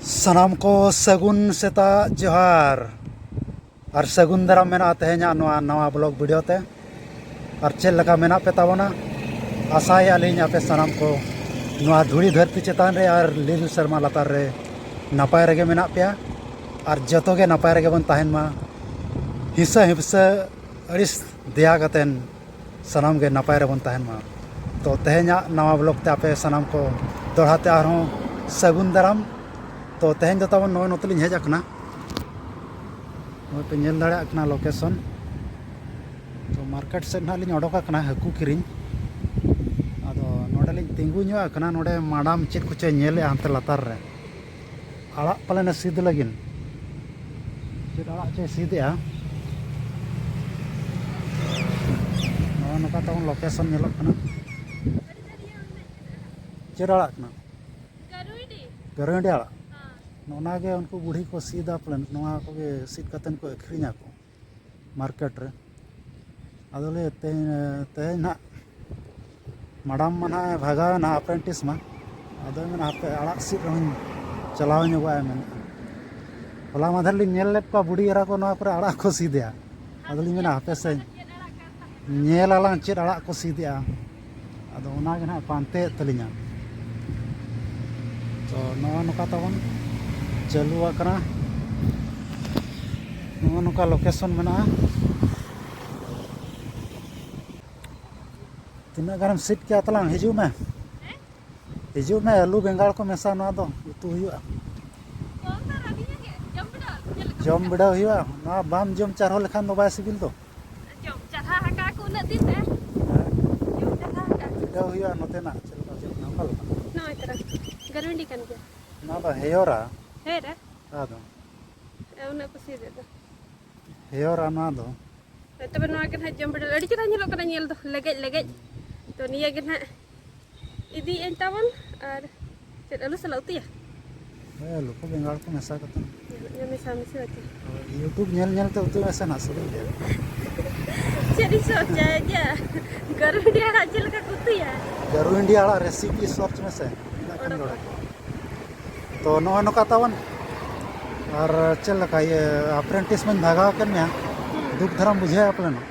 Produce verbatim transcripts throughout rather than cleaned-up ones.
ᱥᱟᱱᱟᱢ ᱠᱚ ᱥᱟᱹᱜᱩᱱ ᱥᱮᱛᱟᱜ ᱡᱚᱦᱟᱨ ᱟᱨ ᱥᱟᱹᱜᱩᱱ ᱫᱟᱨᱟᱢ ᱢᱮᱱᱟᱜᱼᱟ ᱛᱮᱦᱮᱧᱟᱜ ᱱᱚᱣᱟ ᱱᱟᱣᱟ ᱵᱞᱚᱜ ᱵᱷᱤᱰᱤᱭᱳ ᱛᱮ᱾ ᱟᱨ ᱪᱮᱫ ᱞᱮᱠᱟ ᱢᱮᱱᱟᱜ ᱯᱮ ᱛᱟᱵᱚᱱᱟ? ᱟᱥᱟᱭᱮᱫᱼᱟ ᱞᱤᱧ ᱟᱯᱮ ᱥᱟᱱᱟᱢ ᱠᱚ ᱱᱚᱣᱟ ᱫᱷᱩᱲᱤ ᱫᱷᱟᱹᱨᱛᱤ ᱪᱮᱛᱟᱱ ᱨᱮ ᱟᱨ ᱞᱤᱞ ᱥᱮᱨᱢᱟ ᱞᱟᱛᱟᱨ ᱨᱮ ᱱᱟᱯᱟᱭ ᱨᱮᱜᱮ ᱢᱮᱱᱟᱜ ᱯᱮᱭᱟ᱾ ᱟᱨ ᱡᱚᱛᱚ ᱜᱮ ᱱᱟᱯᱟᱭ ᱨᱮᱜᱮ ᱵᱚᱱ ᱛᱟᱦᱮᱱ ᱢᱟ᱾ ᱦᱤᱥᱟᱹ ᱦᱤᱯᱥᱟᱹ ᱟᱹᱲᱤᱥ ᱫᱮᱭᱟ ᱠᱟᱛᱮᱱ ᱥᱟᱱᱟᱢ ᱜᱮ ᱱᱟᱯᱟᱭ ᱨᱮᱵᱚᱱ ᱛᱟᱦᱮᱱ ᱢᱟ᱾ ᱛᱚ ᱛᱮᱦᱮᱧᱟᱜ ᱱᱟᱣᱟ ᱵᱞᱚᱜ ᱛᱮ ᱟᱯᱮ ᱥᱟᱱᱟᱢ ᱠᱚ ᱫᱚᱦᱲᱟ ᱛᱮ ᱟᱨᱦᱚᱸ ᱥᱟᱹᱜᱩᱱ ᱫᱟᱨᱟᱢ᱾ ᱛᱚ ᱛᱮᱦᱮᱧ ᱫᱚ ᱛᱟᱵᱚᱱ ᱱᱚᱜᱼᱚᱭ ᱱᱚᱛᱮ ᱞᱤᱧ ᱦᱮᱡ ᱟᱠᱟᱱᱟ᱾ ᱱᱚᱜᱼᱚᱭ ᱯᱮ ᱧᱮᱞ ᱫᱟᱲᱮᱭᱟᱜ ᱠᱟᱱᱟ ᱞᱳᱠᱮᱥᱚᱱ᱾ ᱛᱚ ᱢᱟᱨᱠᱮᱴ ᱥᱮᱫ ᱱᱟᱦᱟᱜ ᱞᱤᱧ ᱚᱰᱚᱠ ᱟᱠᱟᱱᱟ ᱦᱟᱹᱠᱩ ᱠᱤᱨᱤᱧ᱾ ᱟᱫᱚ ᱱᱚᱰᱮ ᱞᱤᱧ ᱛᱤᱸᱜᱩ ᱧᱚᱜ ᱟᱠᱟᱱᱟ᱾ ᱱᱚᱰᱮ ᱢᱟᱰᱟᱢ ᱪᱮᱫ ᱠᱚᱪᱚᱭ ᱧᱮᱞᱮᱜᱼᱟ ᱦᱟᱱᱛᱮ ᱞᱟᱛᱟᱨ ᱨᱮ᱾ ᱟᱲᱟᱜ ᱯᱟᱞᱮᱱ ᱮ ᱥᱤᱫ ᱞᱟᱹᱜᱤᱫ᱾ ᱪᱮᱫ ᱟᱲᱟᱜ ᱪᱚᱭ ᱥᱤᱫᱮᱜᱼᱟ? ᱱᱚᱜᱼᱚ ᱱᱚᱝᱠᱟ ᱛᱟᱵᱚᱱ ᱞᱳᱠᱮᱥᱚᱱ ᱧᱮᱞᱚᱜ ᱠᱟᱱᱟ᱾ ᱪᱮᱫ ᱟᱲᱟᱜ ᱠᱟᱱᱟ? ᱜᱟᱹᱨᱩᱭᱰᱤ᱾ ᱜᱟᱹᱨᱩᱭᱰᱤ ᱟᱲᱟᱜ? ᱦᱮᱸ᱾ ᱱᱚᱜᱼᱚ ᱱᱟ ᱜᱮ ᱩᱱᱠᱩ ᱵᱩᱲᱦᱤ ᱠᱚ ᱥᱤᱫᱟ ᱯᱟᱞᱮᱱ, ᱱᱚᱣᱟ ᱠᱚᱜᱮ ᱥᱤᱫ ᱠᱟᱛᱮᱱ ᱠᱚ ᱟᱹᱠᱷᱨᱤᱧᱟ ᱠᱚ ᱢᱟᱨᱠᱮᱴ ᱨᱮ᱾ ᱟᱫᱚ ᱞᱮ ᱛᱮᱦᱮᱧ, ᱛᱮᱦᱮᱧ ᱱᱟᱦᱟᱜ ᱢᱟᱰᱟᱢ ᱢᱟ ᱱᱟᱦᱟᱜ ᱮ ᱵᱷᱟᱜᱟᱣ ᱮᱱᱟ ᱟᱯᱨᱮᱱᱴᱤᱥ ᱢᱟ᱾ ᱟᱫᱚᱭ ᱢᱮᱱᱟ, "ᱦᱟᱯᱮ ᱟᱲᱟᱜ ᱥᱤᱫ ᱨᱮᱦᱚᱸᱧ ᱪᱟᱞᱟᱣ ᱧᱚᱜᱚᱜᱼᱟ", ᱢᱮᱱᱮᱫᱼᱟ᱾ ᱦᱚᱞᱟ ᱢᱟᱫᱷᱮᱨ ᱞᱤᱧ ᱧᱮᱞ ᱞᱮᱫ ᱠᱚᱣᱟ ᱵᱩᱰᱷᱤ ᱮᱨᱟ ᱠᱚ ᱱᱚᱣᱟ ᱠᱚᱨᱮ ᱟᱲᱟᱜ ᱠᱚ ᱥᱤᱫᱮᱜᱼᱟ᱾ ᱟᱫᱚᱞᱤᱧ ᱢᱮᱱᱟ, "ᱦᱟᱯᱮ ᱥᱮ ᱧᱮᱞ ᱟᱞᱟᱝ ᱪᱮᱫ ᱟᱲᱟᱜ ᱠᱚ ᱥᱤᱫᱮᱜᱼᱟ", ᱟᱫᱚ ᱚᱱᱟᱜᱮ ᱱᱟᱦᱟᱜ ᱯᱟᱱᱛᱮᱭᱮᱫ ᱛᱟᱹᱞᱤᱧᱟ᱾ ᱛᱚ ᱱᱚᱜᱼᱚ ᱱᱚᱝᱠᱟ ᱛᱟᱵᱚᱱ ᱪᱟᱹᱞᱩ ᱟᱠᱟᱱᱟ᱾ ᱱᱚᱜᱼᱚ ᱱᱚᱝᱠᱟ ᱞᱳᱠᱮᱥᱚᱱ ᱢᱮᱱᱟᱜᱼᱟ᱾ ᱛᱤᱱᱟᱹᱜ ᱜᱟᱱᱮᱢ ᱥᱤᱫ ᱠᱮᱜᱼᱟ ᱛᱟᱞᱟᱝ? ᱦᱤᱡᱩᱜ ᱢᱮ, ᱦᱤᱡᱩᱜ ᱢᱮ, ᱟᱹᱞᱩ ᱵᱮᱸᱜᱟᱲ ᱠᱚ ᱢᱮᱥᱟ ᱱᱚᱣᱟ ᱫᱚ ᱩᱛᱩ ᱦᱩᱭᱩᱜᱼᱟ᱾ ᱡᱚᱢ ᱵᱤᱰᱟᱹᱣ ᱦᱩᱭᱩᱜᱼᱟ᱾ ᱱᱚᱣᱟ ᱵᱟᱢ ᱡᱚᱢ ᱪᱟᱨᱦᱟᱣ ᱞᱮᱠᱷᱟᱱ ᱫᱚ ᱵᱟᱭ ᱥᱤᱵᱤᱞ ᱫᱚ᱾ ᱡᱚᱢ ᱪᱟᱨᱦᱟ ᱟᱠᱟᱫ ᱠᱚ ᱩᱱᱟᱹᱜ ᱫᱤᱱ ᱨᱮ᱾ ᱦᱮᱸ᱾ ᱡᱚᱢ ᱪᱟᱨᱦᱟ ᱟᱠᱟᱫ᱾ ᱵᱤᱰᱟᱹᱣ ᱦᱩᱭᱩᱜᱼᱟ ᱱᱚᱛᱮᱱᱟᱜ ᱪᱮᱫ ᱞᱮᱠᱟ ᱵᱩᱡᱷᱟᱹᱜ ᱠᱟᱱᱟ, ᱚᱠᱟ ᱞᱮᱠᱟ? ᱱᱚᱜᱼᱚᱭ ᱛᱚᱨᱟ ᱜᱟᱹᱨᱩᱱᱰᱤ ᱠᱟᱱ ᱜᱮᱭᱟ᱾ ᱱᱚᱣᱟ ᱫᱚ ᱦᱮᱭᱚᱨᱟ? ᱦᱮᱸ ᱨᱮ᱾ ᱟᱫᱚ? ᱮ, ᱩᱱᱟᱹᱜ ᱠᱩᱥᱤ ᱨᱮ ᱫᱚ᱾ ᱦᱮᱭᱚᱨᱟ ᱱᱚᱣᱟ ᱫᱚ? ᱦᱳᱭ, ᱛᱚᱵᱮ ᱱᱚᱣᱟ ᱜᱮ ᱱᱟᱦᱟᱜ ᱡᱚᱢ ᱵᱤᱰᱟᱹᱣ, ᱟᱹᱰᱤ ᱪᱮᱦᱨᱟ ᱧᱮᱞᱚᱜ ᱠᱟᱱᱟ ᱧᱮᱞ ᱫᱚ, ᱞᱮᱜᱮᱡ ᱞᱮᱜᱮᱡ᱾ ᱛᱚ ᱱᱤᱭᱟᱹ ᱜᱮ ᱱᱟᱦᱟᱜ ᱤᱫᱤᱭᱮᱫ ᱟᱹᱧ ᱛᱟᱵᱚᱱ᱾ ᱟᱨ ᱪᱮᱫ ᱟᱹᱞᱩ ᱥᱟᱞᱟᱜ ᱩᱛᱩᱭᱟ? ᱦᱳᱭ, ᱟᱹᱞᱩ ᱠᱚ ᱵᱮᱸᱜᱟᱲ ᱠᱚ ᱢᱮᱥᱟ ᱠᱟᱛᱮ᱾ ᱡᱚᱢ ᱢᱮᱥᱟ ᱢᱮᱥᱟ ᱟᱛᱮ᱾ ᱦᱳᱭ, YouTube ᱧᱮᱞ ᱧᱮᱞ ᱛᱮ ᱩᱛᱩ ᱢᱮᱥᱮ ᱱᱟᱜ ᱥᱤᱵᱤᱞ ᱜᱮᱭᱟ᱾ ᱪᱮᱫ ᱤᱧ ᱥᱚᱪᱟᱭᱟ ᱡᱮ ᱜᱟᱹᱨᱩᱱᱰᱤ ᱟᱲᱟᱜ ᱪᱮᱫ ᱞᱮᱠᱟ ᱠᱚ ᱩᱛᱩᱭᱟ? ᱜᱟᱹᱨᱩᱱᱰᱤ ᱟᱲᱟᱜ ᱨᱮᱥᱤᱯᱤ ᱥᱚᱨᱪ ᱢᱮᱥᱮ, ᱤᱱᱟᱹ ᱠᱷᱟᱱ ᱜᱮ ᱚᱰᱚᱠᱚᱜᱼᱟ᱾ ᱚᱰᱚᱠᱚᱜᱼᱟ᱾ ᱛᱚ ᱱᱚᱜᱼᱚᱭ ᱱᱚᱝᱠᱟ ᱛᱟᱵᱚᱱ᱾ ᱟᱨ ᱪᱮᱫ ᱞᱮᱠᱟ ᱤᱭᱟᱹ ᱟᱯᱨᱮᱱᱴᱤᱥ ᱢᱟᱧ ᱵᱷᱟᱜᱟᱣ ᱠᱮᱫ ᱢᱮᱭᱟ, ᱫᱩᱠ ᱫᱷᱟᱨᱟᱢ ᱵᱩᱡᱷᱟᱹᱣᱮᱫᱼᱟ ᱯᱟᱞᱮᱱᱚᱜ?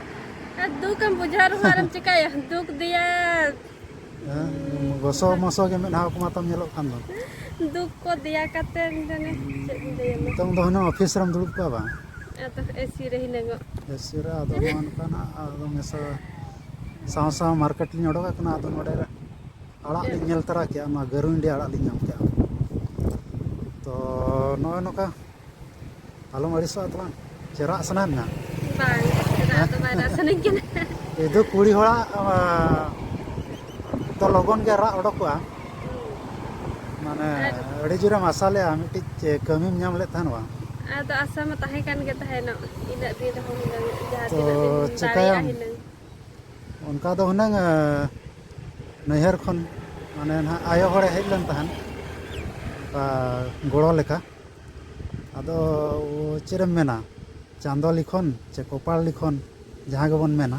ᱟᱨ ᱫᱩᱠ ᱮᱢ ᱵᱩᱡᱷᱟᱹᱣ ᱨᱮᱦᱚᱸ ᱟᱨᱮᱢ ᱪᱤᱠᱟᱹᱭᱟ? ᱫᱩᱠ ᱫᱮᱭᱟ᱾ ᱦᱮᱸ, ᱜᱚᱥᱚ ᱢᱚᱥᱚ ᱜᱮ ᱢᱮᱫᱦᱟ ᱠᱚ ᱢᱟᱛᱟᱢ ᱧᱮᱞᱚᱜ ᱠᱟᱱ ᱫᱚ᱾ ᱫᱩᱠ ᱠᱚ ᱫᱮᱭᱟ ᱠᱟᱛᱮ ᱡᱟᱱᱮ ᱪᱮᱫ ᱤᱧ ᱞᱟᱹᱭ ᱟᱢᱟ᱾ ᱱᱤᱛᱚᱝ ᱫᱚ ᱦᱩᱱᱟᱹᱝ ᱚᱯᱷᱤᱥ ᱨᱮᱢ ᱫᱩᱲᱩᱵ ᱠᱚᱜᱼᱟ ᱵᱟᱝ? ᱟᱫᱚ ᱮᱥᱤ ᱨᱮ ᱦᱤᱱᱟᱹᱝᱚᱜ᱾ ᱮᱥᱤ ᱨᱮ ᱟᱫᱚ ᱱᱚᱣᱟ ᱱᱚᱝᱠᱟᱱᱟᱜ ᱟᱫᱚ ᱢᱮᱥᱟ ᱥᱟᱶ ᱥᱟᱶ ᱢᱟᱨᱠᱮᱴ ᱞᱤᱧ ᱚᱰᱚᱠ ᱟᱠᱟᱱᱟ᱾ ᱟᱫᱚ ᱱᱚᱰᱮ ᱟᱲᱟᱜ ᱞᱤᱧ ᱧᱮᱞ ᱛᱚᱨᱟ ᱠᱮᱜᱼᱟ, ᱱᱚᱣᱟ ᱜᱟᱹᱨᱩᱱᱰᱤ ᱟᱲᱟᱜ ᱞᱤᱧ ᱧᱟᱢ ᱠᱮᱜᱼᱟ᱾ ᱛᱚ ᱱᱚᱜᱼᱚᱭ ᱱᱚᱝᱠᱟ, ᱟᱞᱚᱢ ᱟᱹᱲᱤᱥᱚᱜᱼᱟ ᱛᱟᱞᱟᱝ᱾ ᱪᱮ ᱨᱟᱜ ᱥᱟᱱᱟᱭᱮᱫ ᱢᱮᱭᱟ? ᱵᱟᱝ, ᱨᱟᱜ ᱫᱚ ᱵᱟᱭ ᱨᱟᱜ ᱥᱟᱱᱟᱧ ᱠᱟᱱᱟ᱾ ᱮ ᱫᱚ ᱠᱩᱲᱤ ᱦᱚᱲᱟᱜ, ᱟ, ᱫᱚ ᱞᱚᱜᱚᱱ ᱜᱮ ᱨᱟᱜ ᱚᱰᱚᱠᱚᱜᱼᱟ᱾ ᱢᱟᱱᱮ ᱟᱨ ᱟᱹᱰᱤ ᱡᱳᱨᱮᱢ ᱟᱥᱟ ᱞᱮᱜᱼᱟ, ᱢᱤᱫᱴᱤᱡ ᱠᱟᱹᱢᱤᱢ ᱧᱟᱢ ᱞᱮᱫ ᱛᱟᱦᱮᱱ ᱵᱟᱝ? ᱟᱫᱚ ᱟᱥᱟ ᱢᱟ ᱛᱟᱦᱮᱸ ᱠᱟᱱ ᱜᱮ ᱛᱟᱦᱮᱱᱚᱜ, ᱤᱱᱟᱹᱜ ᱫᱤᱱ ᱨᱮᱦᱚᱸ ᱦᱩᱱᱟᱹᱝ ᱡᱟᱦᱟᱸ ᱛᱚ ᱛᱤᱱᱟᱹᱜ ᱫᱤᱱ ᱫᱟᱲᱮᱭᱟᱜᱼᱟ ᱪᱤᱠᱟᱹᱭᱟᱢ? ᱦᱩᱱᱟᱹᱝ᱾ ᱚᱱᱠᱟ ᱫᱚ ᱦᱩᱱᱟᱹᱝ, ᱟ, ᱱᱟᱹᱭᱦᱟᱹᱨ ᱠᱷᱚᱱ, ᱢᱟᱱᱮ ᱱᱟᱦᱟᱜ ᱟᱭᱳ ᱦᱚᱲᱮ ᱦᱮᱡ ᱞᱮᱱ ᱛᱟᱦᱮᱱ, ᱚᱱᱠᱟ ᱜᱚᱲᱚ ᱞᱮᱠᱟ᱾ ᱟᱫᱚ ᱪᱮᱫ ᱮᱢ ᱢᱮᱱᱟ, ᱪᱟᱸᱫᱚ ᱞᱤᱠᱷᱚᱱ ᱪᱮ ᱠᱚᱯᱟᱲ ᱞᱤᱠᱷᱚᱱ, ᱡᱟᱦᱟᱸ ᱜᱮᱵᱚᱱ ᱢᱮᱱᱟ᱾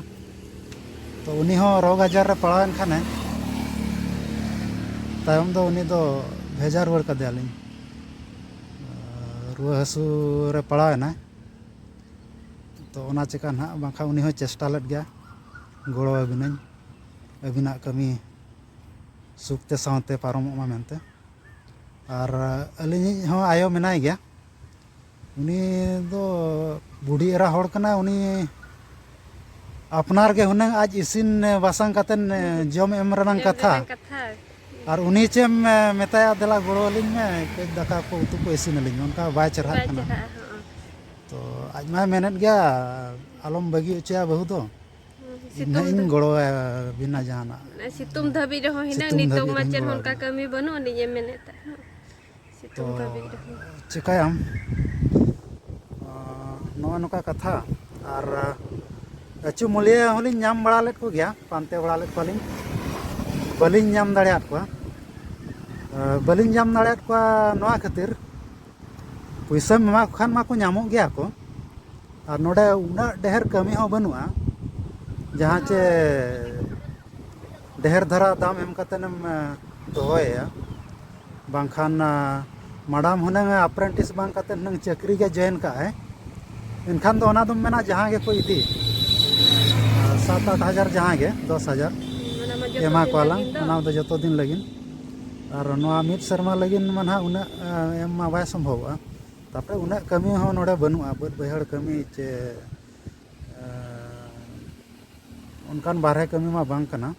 ᱛᱚ ᱩᱱᱤ ᱦᱚᱸ ᱨᱳᱜᱽ ᱟᱡᱟᱨ ᱨᱮ ᱯᱟᱲᱟᱣᱮᱱ ᱠᱷᱟᱱᱮ, ᱛᱟᱭᱚᱢ ᱫᱚ ᱩᱱᱤ ᱫᱚ ᱵᱷᱮᱡᱟ ᱨᱩᱣᱟᱹᱲ ᱠᱟᱫᱮᱭᱟᱞᱤᱧ᱾ ᱨᱩᱣᱟᱹ ᱦᱟᱹᱥᱩ ᱨᱮ ᱯᱟᱲᱟᱣ ᱮᱱᱟᱭ᱾ ᱛᱚ ᱚᱱᱟ ᱪᱤᱠᱟ ᱱᱟᱦᱟᱜ, ᱵᱟᱝᱠᱷᱟᱱ ᱩᱱᱤ ᱦᱚᱸᱭ ᱪᱮᱥᱴᱟ ᱞᱮᱫ ᱜᱮᱭᱟ ᱜᱚᱲᱚ ᱟᱹᱵᱤᱱᱟᱹᱧ, ᱟᱹᱵᱤᱱᱟᱜ ᱠᱟᱹᱢᱤ ᱥᱩᱠᱛᱮ ᱥᱟᱶᱛᱮ ᱯᱟᱨᱚᱢᱚᱜ ᱢᱟ ᱢᱮᱱᱛᱮ᱾ ᱟᱨ ᱟᱹᱞᱤᱧᱤᱡ ᱦᱚᱸ ᱟᱭᱳ ᱢᱮᱱᱟᱭ ᱜᱮᱭᱟ, ᱩᱱᱤ ᱫᱚ ᱵᱩᱰᱷᱤ ᱮᱨᱟ ᱦᱚᱲ ᱠᱟᱱᱟᱭ᱾ ᱩᱱᱤ ᱟᱯᱱᱟᱨ ᱜᱮ ᱦᱩᱱᱟᱹᱝ ᱟᱡ ᱤᱥᱤᱱ ᱵᱟᱥᱟᱝ ᱠᱟᱛᱮᱫ ᱡᱚᱢ ᱮᱢ ᱨᱮᱱᱟᱝ ᱮᱢ ᱠᱟᱛᱷᱟ᱾ ᱨᱮᱱᱟᱜ ᱠᱟᱛᱷᱟ᱾ ᱟᱨ ᱩᱱᱤ ᱪᱮᱫ ᱮᱢ ᱢᱮᱛᱟᱭᱟ, "ᱫᱮᱞᱟ ᱜᱚᱲᱚ ᱟᱹᱞᱤᱧ ᱢᱮ, ᱠᱟᱹᱡ ᱫᱟᱠᱟ ᱠᱚ ᱩᱛᱩ ᱠᱚ ᱤᱥᱤᱱ ᱟᱹᱞᱤᱧ ᱢᱮ", ᱚᱱᱠᱟ ᱵᱟᱭ ᱪᱮᱨᱦᱟᱜ ᱵᱟᱭ ᱠᱟᱱᱟ᱾ ᱪᱮᱨᱦᱟᱜᱼᱟ, ᱦᱚᱸ᱾ ᱛᱚ ᱟᱡ ᱢᱟᱭ ᱢᱮᱱᱮᱫ ᱜᱮᱭᱟ, "ᱟᱞᱚᱢ ᱵᱟᱹᱜᱤ ᱦᱚᱪᱚᱭᱟ ᱵᱟᱹᱦᱩ ᱫᱚ, ᱤᱧ ᱦᱟᱸᱜ ᱤᱧ ᱜᱚᱲᱚ ᱟᱹᱵᱤᱱᱟ ᱡᱟᱦᱟᱱᱟᱜ᱾" ᱥᱤᱛᱩᱝ ᱫᱷᱟᱹᱵᱤᱡ ᱨᱮᱦᱚᱸ ᱦᱤᱱᱟᱹᱝ ᱥᱤᱛᱩᱝ ᱱᱤᱛᱚᱜ ᱫᱷᱟᱹᱵᱤᱡ ᱢᱟ ᱨᱮᱦᱚᱸᱧ ᱪᱮᱫ ᱜᱚᱲᱚ ᱦᱚᱸ ᱚᱱᱠᱟ ᱟᱹᱵᱤᱱᱟ᱾ ᱠᱟᱹᱢᱤ ᱵᱟᱹᱱᱩᱜ ᱟᱹᱱᱤᱡ ᱮᱢ ᱢᱮᱱᱮᱫ ᱛᱟᱦᱮᱸᱫ᱾ ᱛᱚ ᱥᱤᱛᱩᱝ ᱫᱷᱟᱹᱵᱤᱡ ᱨᱮᱦᱚᱸ᱾ ᱪᱤᱠᱟᱹᱭᱟᱢ? ᱱᱚᱜᱼᱚ ᱱᱚᱝᱠᱟ ᱠᱟᱛᱷᱟ᱾ ᱟᱨ ᱟᱹᱪᱩ ᱢᱩᱞᱤᱭᱟᱹ ᱦᱚᱸᱞᱤᱧ ᱧᱟᱢ ᱵᱟᱲᱟ ᱞᱮᱫ ᱠᱚᱜᱮᱭᱟ, ᱯᱟᱱᱛᱮ ᱵᱟᱲᱟ ᱞᱮᱫ ᱠᱚᱣᱟᱞᱤᱧ, ᱵᱟᱹᱞᱤᱧ ᱧᱟᱢ ᱫᱟᱲᱮᱭᱟᱫ ᱠᱚᱣᱟ᱾ ᱵᱟᱹᱞᱤᱧ ᱧᱟᱢ ᱫᱟᱲᱮᱭᱟᱫ ᱠᱚᱣᱟ ᱱᱚᱣᱟ ᱠᱷᱟᱹᱛᱤᱨ, ᱯᱩᱭᱥᱟᱹᱢ ᱮᱢᱟ ᱠᱚ ᱠᱷᱟᱱ ᱢᱟᱠᱚ ᱧᱟᱢᱚᱜ ᱜᱮᱭᱟ ᱠᱚ, ᱟᱨ ᱱᱚᱰᱮ ᱩᱱᱟᱹᱜ ᱰᱷᱮᱨ ᱠᱟᱹᱢᱤ ᱦᱚᱸ ᱵᱟᱹᱱᱩᱜᱼᱟ ᱡᱟᱦᱟᱸ ᱪᱮ ᱰᱷᱮᱨ ᱫᱷᱟᱨᱟ ᱫᱟᱢ ᱮᱢ ᱠᱟᱛᱮᱫ ᱮᱢ ᱫᱚᱦᱚᱭᱮᱭᱟ, ᱵᱟᱝᱠᱷᱟᱱ ᱢᱟᱰᱟᱢ ᱦᱩᱱᱟᱹᱝ ᱟᱯᱨᱮᱱᱴᱤᱥ ᱵᱟᱝ ᱠᱟᱛᱮ ᱦᱩᱱᱟᱹᱝ ᱪᱟᱹᱠᱨᱤ ᱜᱮ ᱡᱚᱭᱮᱱ ᱠᱟᱜᱼᱟᱭ, ᱮᱱᱠᱷᱟᱱ ᱫᱚ ᱚᱱᱟ ᱫᱚᱢ ᱢᱮᱱᱟ ᱡᱟᱦᱟᱸ ᱜᱮᱠᱚ ᱤᱫᱤ, ᱥᱟᱛ ᱟᱴ ᱦᱟᱡᱟᱨ ᱡᱟᱦᱟᱸ ᱜᱮ, ᱫᱚᱥ ᱦᱟᱡᱟᱨ ᱚᱱᱟ ᱢᱟ ᱡᱚᱛᱚ ᱮᱢᱟ ᱫᱤᱱ ᱠᱚᱣᱟ ᱞᱟᱝ, ᱞᱟᱹᱜᱤᱫ ᱫᱚ᱾ ᱚᱱᱟ ᱫᱚ ᱡᱚᱛᱚ ᱫᱤᱱ ᱞᱟᱹᱜᱤᱫ᱾ ᱟᱨ ᱱᱚᱣᱟ ᱢᱤᱫ ᱥᱮᱨᱢᱟ ᱞᱟᱹᱜᱤᱫ ᱢᱟ ᱱᱟᱦᱟᱜ ᱩᱱᱟᱹᱜ ᱮᱢ ᱢᱟ ᱵᱟᱭ ᱥᱚᱢᱵᱷᱚᱵᱚᱜᱼᱟ᱾ ᱛᱟᱯᱚᱨᱮ ᱩᱱᱟᱹᱜ ᱠᱟᱹᱢᱤ ᱦᱚᱸ ᱱᱚᱰᱮ ᱵᱟᱹᱱᱩᱜᱼᱟ, ᱵᱟᱹᱫᱽ ᱵᱟᱹᱭᱦᱟᱹᱲ ᱠᱟᱹᱢᱤ ᱪᱮ ᱚᱱᱠᱟᱱ ᱵᱟᱨᱦᱮ ᱠᱟᱹᱢᱤ ᱢᱟ ᱵᱟᱝ ᱠᱟᱱᱟ᱾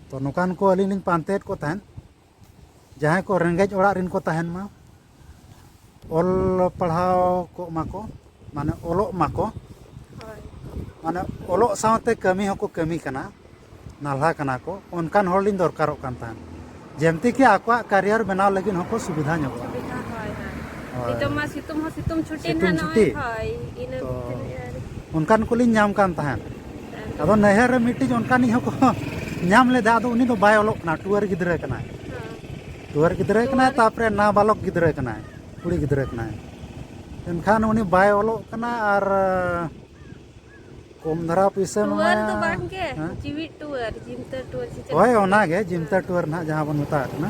ᱛᱚ ᱱᱚᱝᱠᱟᱱ ᱠᱚ ᱟᱹᱞᱤᱧ ᱞᱤᱧ ᱯᱟᱱᱛᱮᱭᱮᱫ ᱠᱚ ᱛᱟᱦᱮᱸᱫ, ᱡᱟᱦᱟᱸᱭ ᱠᱚ ᱨᱮᱸᱜᱮᱡ ᱚᱲᱟᱜ ᱨᱮᱱ ᱠᱚ ᱛᱟᱦᱮᱱ ᱢᱟ, ᱚᱞ ᱯᱟᱲᱦᱟᱣ ᱠᱚᱜ ᱢᱟᱠᱚ, ᱢᱟᱱᱮ ᱚᱞᱚᱜ ᱢᱟᱠᱚ, ᱦᱳᱭ᱾ ᱢᱟᱱᱮ ᱚᱞᱚᱜ ᱥᱟᱶᱛᱮ ᱠᱟᱹᱢᱤ ᱦᱚᱸᱠᱚ ᱠᱟᱹᱢᱤ ᱠᱟᱱᱟ, ᱱᱟᱞᱦᱟ ᱠᱟᱱᱟ ᱠᱚ, ᱚᱱᱠᱟᱱ ᱦᱚᱲ ᱞᱤᱧ ᱫᱚᱨᱠᱟᱨᱚᱜ ᱠᱟᱱ ᱛᱟᱦᱮᱸᱫ, ᱡᱮᱢᱛᱤ ᱠᱤ ᱟᱠᱚᱣᱟᱜ ᱠᱮᱨᱤᱭᱟᱨ ᱵᱮᱱᱟᱣ ᱞᱟᱹᱜᱤᱫ ᱦᱚᱸᱠᱚ ᱥᱩᱵᱤᱫᱷᱟ ᱧᱚᱜᱚᱜᱼᱟ᱾ ᱥᱩᱵᱤᱫᱷᱟ, ᱦᱳᱭ, ᱦᱳᱭ᱾ ᱦᱳᱭ᱾ ᱱᱤᱛᱚᱜ ᱢᱟ ᱥᱤᱛᱩᱝ ᱦᱚᱸ ᱥᱤᱛᱩᱝ ᱪᱷᱩᱴᱤ ᱥᱤᱛᱩᱝ ᱱᱟᱦᱟᱜ ᱱᱚᱜᱼᱚᱭ, ᱪᱷᱩᱴᱤ᱾ ᱦᱳᱭ, ᱤᱱᱟᱹ ᱛᱚ ᱵᱷᱤᱛᱨᱤ ᱨᱮ ᱟᱨ ᱚᱱᱠᱟᱱ ᱠᱚᱞᱤᱧ ᱧᱟᱢ ᱠᱟᱱ ᱛᱟᱦᱮᱸᱫ᱾ ᱟᱫᱚ ᱱᱟᱹᱭᱦᱟᱹᱨ ᱨᱮ ᱢᱤᱫᱴᱤᱡ ᱚᱱᱠᱟᱱᱤᱡ ᱦᱚᱸᱠᱚ ᱧᱟᱢ ᱞᱮᱫᱟ, ᱟᱫᱚ ᱩᱱᱤ ᱫᱚ ᱵᱟᱭ ᱚᱞᱚᱜ ᱠᱟᱱᱟ, ᱴᱩᱣᱟᱹᱨ ᱜᱤᱫᱽᱨᱟᱹ ᱠᱟᱱᱟᱭ᱾ ᱦᱮᱸ᱾ ᱴᱩᱣᱟᱹᱨ ᱜᱤᱫᱽᱨᱟᱹ ᱠᱟᱱᱟᱭ, ᱴᱩᱣᱟᱹᱨ? ᱛᱟᱯᱚᱨᱮ ᱱᱟᱵᱟᱞᱚᱠ ᱜᱤᱫᱽᱨᱟᱹ ᱠᱟᱱᱟᱭ, ᱠᱩᱲᱤ ᱜᱤᱫᱽᱨᱟᱹ ᱠᱟᱱᱟᱭ᱾ ᱮᱱᱠᱷᱟᱱ ᱩᱱᱤ ᱵᱟᱭ ᱚᱞᱚᱜ ᱠᱟᱱᱟ ᱟᱨ ᱠᱚᱢ ᱫᱷᱟᱨᱟ ᱯᱩᱭᱥᱟᱹ ᱴᱩᱣᱟᱹᱨ ᱮᱢᱟᱭᱟ᱾ ᱫᱚ ᱵᱟᱝ ᱜᱮ, ᱦᱮᱸ? ᱡᱤᱣᱤᱫ ᱴᱩᱣᱟᱹᱨ, ᱡᱤᱢᱛᱟᱹ ᱴᱩᱣᱟᱹᱨ ᱥᱮ ᱪᱮᱫ ᱦᱳᱭ, ᱠᱚ ᱚᱱᱟᱜᱮ, ᱢᱮᱛᱟᱜᱼᱟ? ᱡᱤᱢᱛᱟᱹ ᱴᱩᱣᱟᱹᱨ ᱱᱟᱦᱟᱜ ᱡᱟᱦᱟᱸ ᱵᱚᱱ ᱢᱮᱛᱟᱜ ᱠᱟᱱᱟ᱾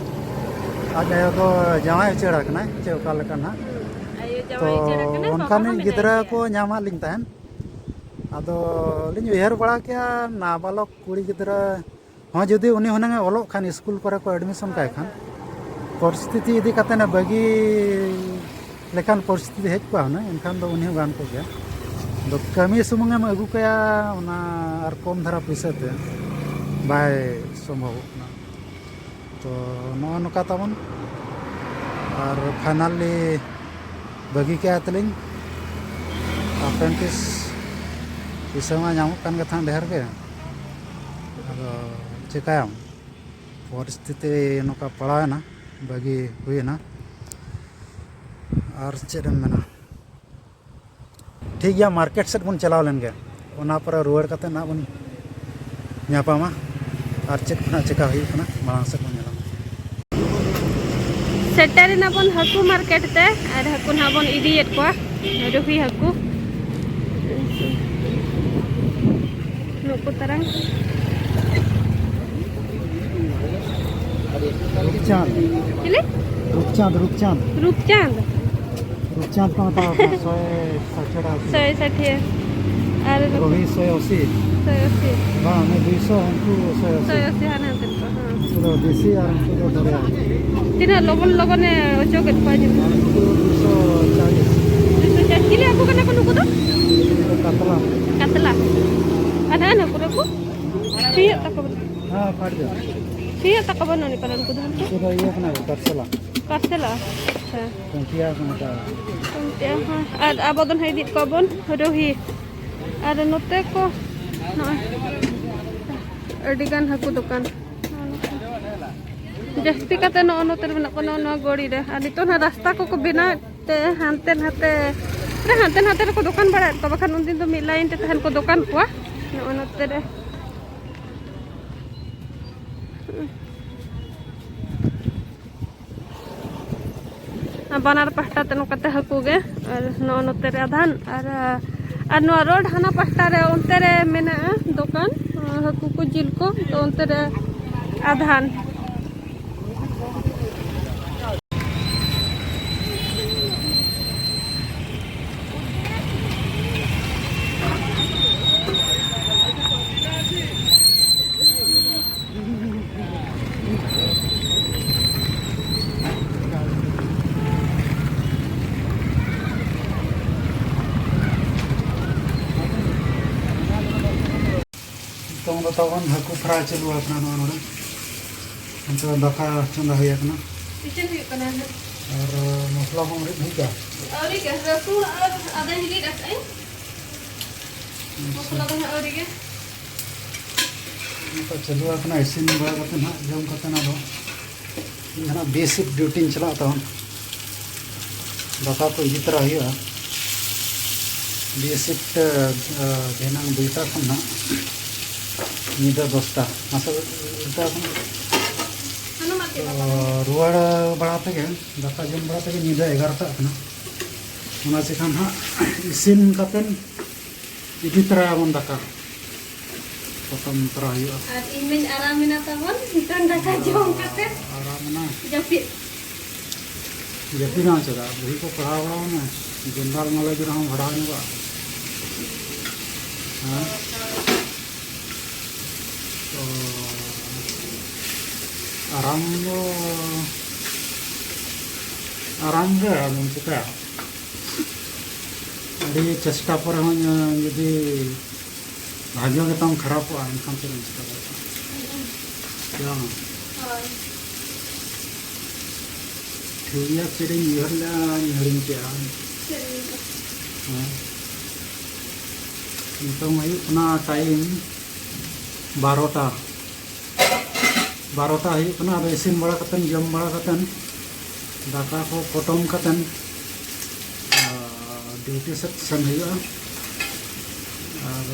ᱟᱡ ᱟᱭᱳ ᱫᱚ ᱡᱟᱶᱟᱭ ᱩᱪᱟᱹᱲ ᱟᱠᱟᱱᱟᱭ, ᱪᱮ ᱚᱠᱟ ᱞᱮᱠᱟ ᱱᱟᱦᱟᱜ? ᱦᱩᱸ, ᱟᱭᱳ ᱛᱚ ᱡᱟᱶᱟᱭ ᱩᱪᱟᱹᱲ ᱟᱠᱟᱱᱟᱭ, ᱵᱟᱵᱟ ᱚᱱᱠᱟᱱᱤᱡ ᱦᱚᱸ ᱢᱮᱱᱟᱭ ᱜᱤᱫᱽᱨᱟᱹ ᱜᱮᱭᱟ᱾ ᱠᱚ ᱧᱟᱢᱟᱫ ᱞᱤᱧ ᱛᱟᱦᱮᱸᱫ᱾ ᱟᱫᱚ ᱞᱤᱧ ᱩᱭᱦᱟᱹᱨ ᱵᱟᱲᱟ ᱠᱮᱜᱼᱟ, ᱱᱟᱵᱟᱞᱚᱠ ᱠᱩᱲᱤ ᱜᱤᱫᱽᱨᱟᱹ ᱦᱚᱸ ᱡᱩᱫᱤ ᱩᱱᱤ ᱦᱩᱱᱟᱹᱝ ᱮ ᱚᱞᱚᱜ ᱠᱷᱟᱱ, ᱥᱠᱩᱞ ᱠᱚᱨᱮ ᱠᱚ ᱮᱰᱢᱤᱥᱚᱱ ᱠᱟᱭ ᱦᱳᱭ, ᱠᱷᱟᱱ, ᱦᱳᱭ᱾ ᱯᱚᱨᱤᱥᱛᱷᱤᱛᱤ ᱤᱫᱤ ᱠᱟᱛᱮ ᱮ ᱵᱟᱹᱜᱤ ᱞᱮᱠᱟᱱ ᱯᱚᱨᱤᱥᱛᱷᱤᱛᱤ ᱦᱮᱡ ᱠᱚᱜᱼᱟ ᱦᱩᱱᱟᱹᱝ, ᱮᱱᱠᱷᱟᱱ ᱫᱚ ᱩᱱᱤ ᱦᱚᱸ ᱜᱟᱱ ᱠᱚᱜ ᱜᱮᱭᱟ᱾ ᱟᱫᱚ ᱠᱟᱹᱢᱤ ᱥᱩᱢᱩᱝ ᱮᱢ ᱟᱹᱜᱩ ᱠᱟᱭᱟ, ᱚᱱᱟ ᱟᱨ ᱠᱚᱢ ᱫᱷᱟᱨᱟ ᱯᱩᱭᱥᱟᱹ ᱛᱮ ᱵᱟᱭ ᱥᱚᱢᱵᱷᱚᱵᱚᱜ ᱠᱟᱱᱟ᱾ ᱛᱚ ᱱᱚᱜᱼᱚ ᱱᱚᱝᱠᱟ ᱛᱟᱵᱚᱱ, ᱟᱨ ᱯᱷᱟᱭᱱᱟᱞᱤ ᱵᱟᱹᱜᱤ ᱠᱮᱜᱼᱟ ᱛᱟᱹᱞᱤᱧ᱾ ᱟᱯᱨᱮᱱᱴᱤᱥ ᱯᱩᱭᱥᱟᱹ ᱢᱟ ᱧᱟᱢᱚᱜ ᱠᱟᱱ ᱜᱮ ᱛᱟᱦᱮᱸᱫ ᱰᱷᱮᱨ ᱜᱮ, ᱟᱫᱚ ᱪᱤᱠᱟᱹᱭᱟᱢ, ᱯᱚᱨᱤᱥᱛᱷᱤᱛᱤ ᱱᱚᱝᱠᱟ ᱯᱟᱲᱟᱣᱮᱱᱟ, ᱵᱟᱹᱜᱤ ᱦᱩᱭᱮᱱᱟ᱾ ᱟᱨ ᱪᱮᱫ ᱮᱢ ᱢᱮᱱᱟ, ᱴᱷᱤᱠ ᱜᱮᱭᱟ, ᱢᱟᱨᱠᱮᱴ ᱥᱮᱫ ᱵᱚᱱ ᱪᱟᱞᱟᱣ ᱞᱮᱱ ᱜᱮ, ᱚᱱᱟ ᱯᱚᱨᱮ ᱨᱩᱣᱟᱹᱲ ᱠᱟᱛᱮ ᱱᱟᱜ ᱵᱚᱱ ᱧᱟᱯᱟᱢᱟ ᱟᱨ ᱪᱮᱫ ᱠᱚ ᱱᱟᱜ ᱪᱮᱠᱟ ᱦᱩᱭᱩᱜ ᱠᱟᱱᱟ, ᱢᱟᱲᱟᱝ ᱥᱮᱫ ᱵᱚᱱ ᱧᱮᱞᱟ᱾ ᱥᱮᱴᱮᱨ ᱮᱱᱟ ᱵᱚᱱ ᱦᱟᱹᱠᱩ ᱢᱟᱨᱠᱮᱴ ᱛᱮ, ᱟᱨ ᱦᱟᱹᱠᱩ ᱱᱟᱜ ᱵᱚᱱ ᱤᱫᱤᱭᱮᱫ ᱠᱚᱣᱟ, ᱨᱩᱦᱤ ᱦᱟᱹᱠᱩ᱾ ᱱᱩᱠᱩ ᱛᱟᱨᱟᱝ᱾ ᱨᱩᱯᱪᱟᱸᱫᱽ᱾ ᱪᱤᱞᱤ? ᱨᱩᱯᱪᱟᱸᱫᱽ, ᱨᱩᱯᱪᱟᱸᱫᱽ᱾ ᱨᱩᱯᱪᱟᱸᱫᱽ᱾ ᱨᱩᱯᱪᱟᱸᱫᱽ ᱠᱚ ᱢᱮᱛᱟᱣ ᱠᱟᱱᱟ, ᱥᱚᱭ ᱥᱟᱴᱷᱮ ᱴᱟᱠᱟ ᱠᱤᱞᱳ᱾ ᱥᱚᱭ ᱥᱟᱴᱷᱮ᱾ ᱟᱨ ᱨᱩᱦᱤ ᱥᱚᱭ ᱟᱥᱤ᱾ ᱥᱚᱭ ᱟᱥᱤ᱾ ᱵᱟᱝ, ᱩᱱᱤ ᱫᱩᱭᱥᱚ, ᱩᱱᱠᱩ ᱥᱚᱭ ᱟᱥᱤ᱾ ᱥᱚᱭ ᱟᱥᱤ ᱦᱟᱱᱮ ᱦᱟᱱᱛᱮ ᱠᱚ, ᱦᱮᱸ᱾ ᱩᱱᱠᱩ ᱫᱚ ᱫᱮᱥᱤ ᱟᱨ ᱩᱱᱠᱩ ᱫᱚ ᱵᱟᱨᱭᱟ᱾ ᱛᱤᱱᱟᱹᱜ ᱞᱚᱜᱚᱱ ᱞᱚᱜᱚᱱᱮ ᱚᱪᱚᱜᱮᱫ ᱠᱚᱣᱟ ᱧᱮᱞ ᱢᱮ᱾ ᱟᱨ ᱩᱱᱠᱩ ᱫᱩᱭᱥᱚ ᱪᱟᱞᱤᱥ᱾ ᱫᱩᱭᱥᱚ ᱪᱟᱞᱤᱥ᱾ ᱪᱤᱞᱤ ᱦᱟᱹᱠᱩ ᱠᱟᱱᱟ ᱠᱚ ᱱᱩᱠᱩ ᱫᱚ? ᱩᱱᱠᱩ ᱫᱚ ᱠᱟᱛᱞᱟ᱾ ᱠᱟᱛᱞᱟ᱾ ᱟᱨ ᱦᱮᱸ, ᱱᱩᱠᱩ ᱫᱚᱠᱚ ᱥᱤᱭᱟᱹᱜ ᱛᱟᱠᱚ ᱵᱟᱹᱱᱩᱜ᱾ ᱦᱮᱸ, ᱯᱟᱴ ᱜᱮ᱾ ᱥᱤᱭᱟᱹᱜ ᱛᱟᱠᱚ ᱵᱟᱹᱱᱩᱜ ᱟᱹᱱᱤᱡ ᱯᱟᱞᱮ ᱱᱩᱠᱩ ᱫᱚ ᱦᱟᱱᱛᱮ? ᱩᱱᱠᱩ ᱫᱚ ᱤᱭᱟᱹ ᱠᱟᱱᱟ ᱠᱚ, ᱠᱟᱨᱥᱮᱞᱟ᱾ ᱠᱟᱨᱥᱮᱞᱟ? ᱟᱪᱪᱷᱟ᱾ ᱠᱚᱢᱴᱤᱭᱟ ᱠᱚ ᱢᱮᱛᱟᱜᱼᱟ᱾ ᱠᱚᱢᱴᱤᱭᱟ, ᱦᱮᱸ᱾ ᱟᱨ ᱟᱵᱚ ᱫᱚ ᱱᱟᱦᱟᱜ ᱤᱫᱤᱭᱮᱫ ᱠᱚᱣᱟ ᱵᱚᱱ ᱨᱳᱦᱤ᱾ ᱟᱨ ᱱᱚᱛᱮ ᱠᱚ ᱱᱚᱜᱼᱚᱭ ᱟᱹᱰᱤᱜᱟᱱ ᱦᱟᱹᱠᱩ ᱫᱚᱠᱟᱱ᱾ ᱡᱟᱹᱥᱛᱤ ᱠᱟᱛᱮ ᱱᱚᱜᱼᱚ ᱱᱚᱛᱮ ᱨᱮ ᱢᱮᱱᱟᱜ ᱠᱚᱣᱟ, ᱱᱚᱜᱼᱚ ᱱᱚᱣᱟ ᱜᱚᱲᱤ ᱨᱮ᱾ ᱟᱨ ᱱᱤᱛᱚᱜ ᱱᱟᱦᱟᱜ ᱨᱟᱥᱛᱟ ᱠᱚᱠᱚ ᱵᱮᱱᱟᱣᱮᱫ ᱛᱮ ᱦᱟᱱᱛᱮ ᱱᱟᱛᱮ ᱨᱮ, ᱦᱟᱱᱛᱮ ᱱᱟᱛᱮ ᱨᱮᱠᱚ ᱫᱚᱠᱟᱱ ᱵᱟᱲᱟᱭᱮᱫ ᱠᱚᱣᱟ, ᱵᱟᱠᱷᱟᱱ ᱩᱱᱫᱤᱱ ᱫᱚ ᱢᱤᱫ ᱞᱟᱭᱤᱱ ᱛᱮ ᱛᱟᱦᱮᱱ ᱠᱚ ᱫᱚᱠᱟᱱ ᱠᱚᱣᱟ᱾ ᱱᱚᱜᱼᱚ ᱱᱚᱛᱮ ᱨᱮ᱾ ᱟᱨ ᱵᱟᱱᱟᱨ ᱯᱟᱦᱴᱟ ᱛᱮ ᱱᱚᱝᱠᱟᱛᱮ ᱦᱟᱹᱠᱩ ᱜᱮ, ᱟᱨ ᱱᱚᱜᱼᱚ ᱱᱚᱛᱮ ᱨᱮ ᱟᱫᱷᱟᱱ, ᱟᱨ, ᱟᱨ ᱱᱚᱣᱟ ᱨᱳᱰ ᱦᱟᱱᱟ ᱯᱟᱦᱴᱟ ᱨᱮ, ᱚᱱᱛᱮ ᱨᱮ ᱢᱮᱱᱟᱜᱼᱟ ᱫᱚᱠᱟᱱ, ᱦᱟᱹᱠᱩ ᱠᱚ, ᱡᱤᱞ ᱠᱚ, ᱛᱚ ᱚᱱᱛᱮ ᱨᱮ ᱟᱫᱷᱟᱱ᱾ ᱱᱤᱛᱚᱝ ᱫᱚ ᱛᱟᱵᱚᱱ ᱦᱟᱹᱠᱩ ᱯᱷᱨᱟᱭ ᱪᱟᱹᱞᱩ ᱟᱠᱟᱱᱟ ᱱᱚᱣᱟ ᱱᱚᱰᱮ᱾ ᱱᱤᱛᱚᱜ ᱫᱟᱠᱟ ᱪᱚᱸᱫᱟ ᱦᱩᱭ ᱟᱠᱟᱱᱟ᱾ ᱤᱥᱤᱱ ᱦᱩᱭᱩᱜ ᱠᱟᱱᱟ ᱱᱟᱦᱟᱜ᱾ ᱟᱨ ᱢᱚᱥᱞᱟ ᱵᱚᱱ ᱨᱤᱫ ᱦᱩᱭ ᱠᱟᱜᱼᱟ᱾ ᱟᱹᱣᱨᱤ ᱜᱮ, ᱨᱟᱹᱥᱩᱱ ᱟᱨ ᱟᱫᱟᱧ ᱨᱤᱫ ᱟᱠᱟᱫᱟᱹᱧ᱾ ᱟᱪᱪᱷᱟ᱾ ᱢᱚᱥᱞᱟ ᱫᱚ ᱱᱟᱦᱟᱜ ᱟᱹᱣᱨᱤ ᱜᱮ᱾ ᱱᱤᱛᱚᱜ ᱪᱟᱹᱞᱩ ᱟᱠᱟᱱᱟ, ᱤᱥᱤᱱ ᱵᱟᱲᱟ ᱠᱟᱛᱮ ᱱᱟᱦᱟᱜ ᱡᱚᱢ ᱠᱟᱛᱮ ᱱᱟᱦᱟᱜ ᱫᱚ ᱤᱧ ᱫᱚ ᱱᱟᱦᱟᱜ ᱵᱤ ᱥᱤᱯᱴ ᱰᱤᱭᱩᱴᱤᱧ ᱪᱟᱞᱟᱜ ᱛᱟᱵᱚᱱ᱾ ᱫᱟᱠᱟ ᱠᱚ ᱤᱫᱤ ᱛᱚᱨᱟ ᱦᱩᱭᱩᱜᱼᱟ᱾ ᱵᱤ ᱥᱤᱯᱴ, ᱟ, ᱫᱷᱤᱱᱟᱹᱝ ᱫᱩᱭᱴᱟ ᱠᱷᱚᱱ ᱱᱟᱦᱟᱜ ᱧᱤᱫᱟᱹ ᱫᱚᱥᱴᱟ᱾ ᱢᱟᱥᱮ ᱩᱞᱴᱟᱹ ᱟᱠᱟᱱᱟ᱾ ᱛᱚ, ᱨᱩᱣᱟᱹᱲ ᱵᱟᱲᱟ ᱛᱮᱜᱮ, ᱫᱟᱠᱟ ᱡᱚᱢ ᱵᱟᱲᱟ ᱛᱮᱜᱮ ᱧᱤᱫᱟᱹ ᱮᱜᱟᱨᱚᱴᱟᱜ ᱠᱟᱱᱟ᱾ ᱚᱱᱟ ᱪᱤᱠᱟᱹ ᱱᱟᱦᱟᱜ ᱤᱥᱤᱱ ᱠᱟᱛᱮᱱ ᱤᱫᱤ ᱛᱚᱨᱟᱭᱟᱵᱚᱱ ᱫᱟᱠᱟ᱾ ᱛᱚ, ᱯᱚᱴᱚᱢ ᱛᱚᱨᱟ ᱦᱩᱭᱩᱜᱼᱟ᱾ ᱟᱨ ᱤᱧ ᱢᱟᱧ ᱟᱨᱟᱢ ᱮᱱᱟ ᱛᱟᱵᱚᱱ, ᱱᱤᱛᱚᱝ ᱫᱟᱠᱟ ᱡᱚᱢ ᱠᱟᱛᱮ ᱟᱨᱟᱢ ᱮᱱᱟ᱾ ᱡᱟᱹᱯᱤᱫ᱾ ᱡᱟᱹᱯᱤᱫ ᱦᱚᱸ ᱪᱮᱫᱟᱜ, ᱵᱚᱦᱤ ᱠᱚ ᱯᱟᱲᱦᱟᱣ ᱵᱟᱲᱟᱣ ᱢᱮ, ᱡᱮᱱᱟᱨᱟᱞ ᱱᱚᱞᱮᱡᱽ ᱨᱮᱦᱚᱸ ᱵᱟᱲᱦᱟᱣ ᱧᱚᱜᱚᱜᱼᱟ᱾ ᱦᱮᱸ? ᱛᱚ, ᱟᱨᱟᱢ ᱫᱚ, ᱟᱨᱟᱢ ᱜᱮ, ᱟᱫᱚᱢ ᱪᱤᱠᱟᱹᱭᱟ? ᱟᱹᱰᱤ ᱪᱮᱥᱴᱟ ᱯᱚᱨᱮ ᱦᱚᱸ ᱡᱩᱫᱤ ᱵᱷᱟᱜᱮ ᱜᱮᱛᱟᱢ ᱠᱷᱟᱨᱟᱯᱚᱜᱼᱟ, ᱮᱱᱠᱷᱟᱱ ᱪᱮᱫ ᱮᱢ ᱪᱤᱠᱟᱹ ᱫᱟᱲᱮᱭᱟᱜᱼᱟ? ᱦᱮᱸ ᱵᱟᱝ? ᱦᱳᱭ᱾ ᱴᱷᱤᱠ ᱜᱮᱭᱟ, ᱪᱮᱫ ᱤᱧ ᱩᱭᱦᱟᱹᱨ ᱞᱮᱫᱼᱟ, ᱤᱧ ᱦᱤᱲᱤᱧ ᱠᱮᱫᱼᱟ᱾ ᱪᱮᱫ ᱮᱢ ᱩᱭᱦᱟᱹᱨ? ᱦᱮᱸ᱾ ᱱᱤᱛᱚᱝ ᱦᱩᱭᱩᱜ ᱠᱟᱱᱟ ᱴᱟᱭᱤᱢ ᱵᱟᱨᱚᱴᱟ᱾ ᱵᱟᱨᱚᱴᱟ ᱦᱩᱭᱩᱜ ᱠᱟᱱᱟ᱾ ᱟᱫᱚ ᱤᱥᱤᱱ ᱵᱟᱲᱟ ᱠᱟᱛᱮᱱ, ᱡᱚᱢ ᱵᱟᱲᱟ ᱠᱟᱛᱮᱱ, ᱫᱟᱠᱟ ᱠᱚ ᱯᱚᱴᱚᱢ ᱠᱟᱛᱮᱱ, ᱟᱨ ᱰᱤᱭᱩᱴᱤ ᱥᱮᱫ ᱥᱮᱱ ᱦᱩᱭᱩᱜᱼᱟ᱾ ᱟᱨ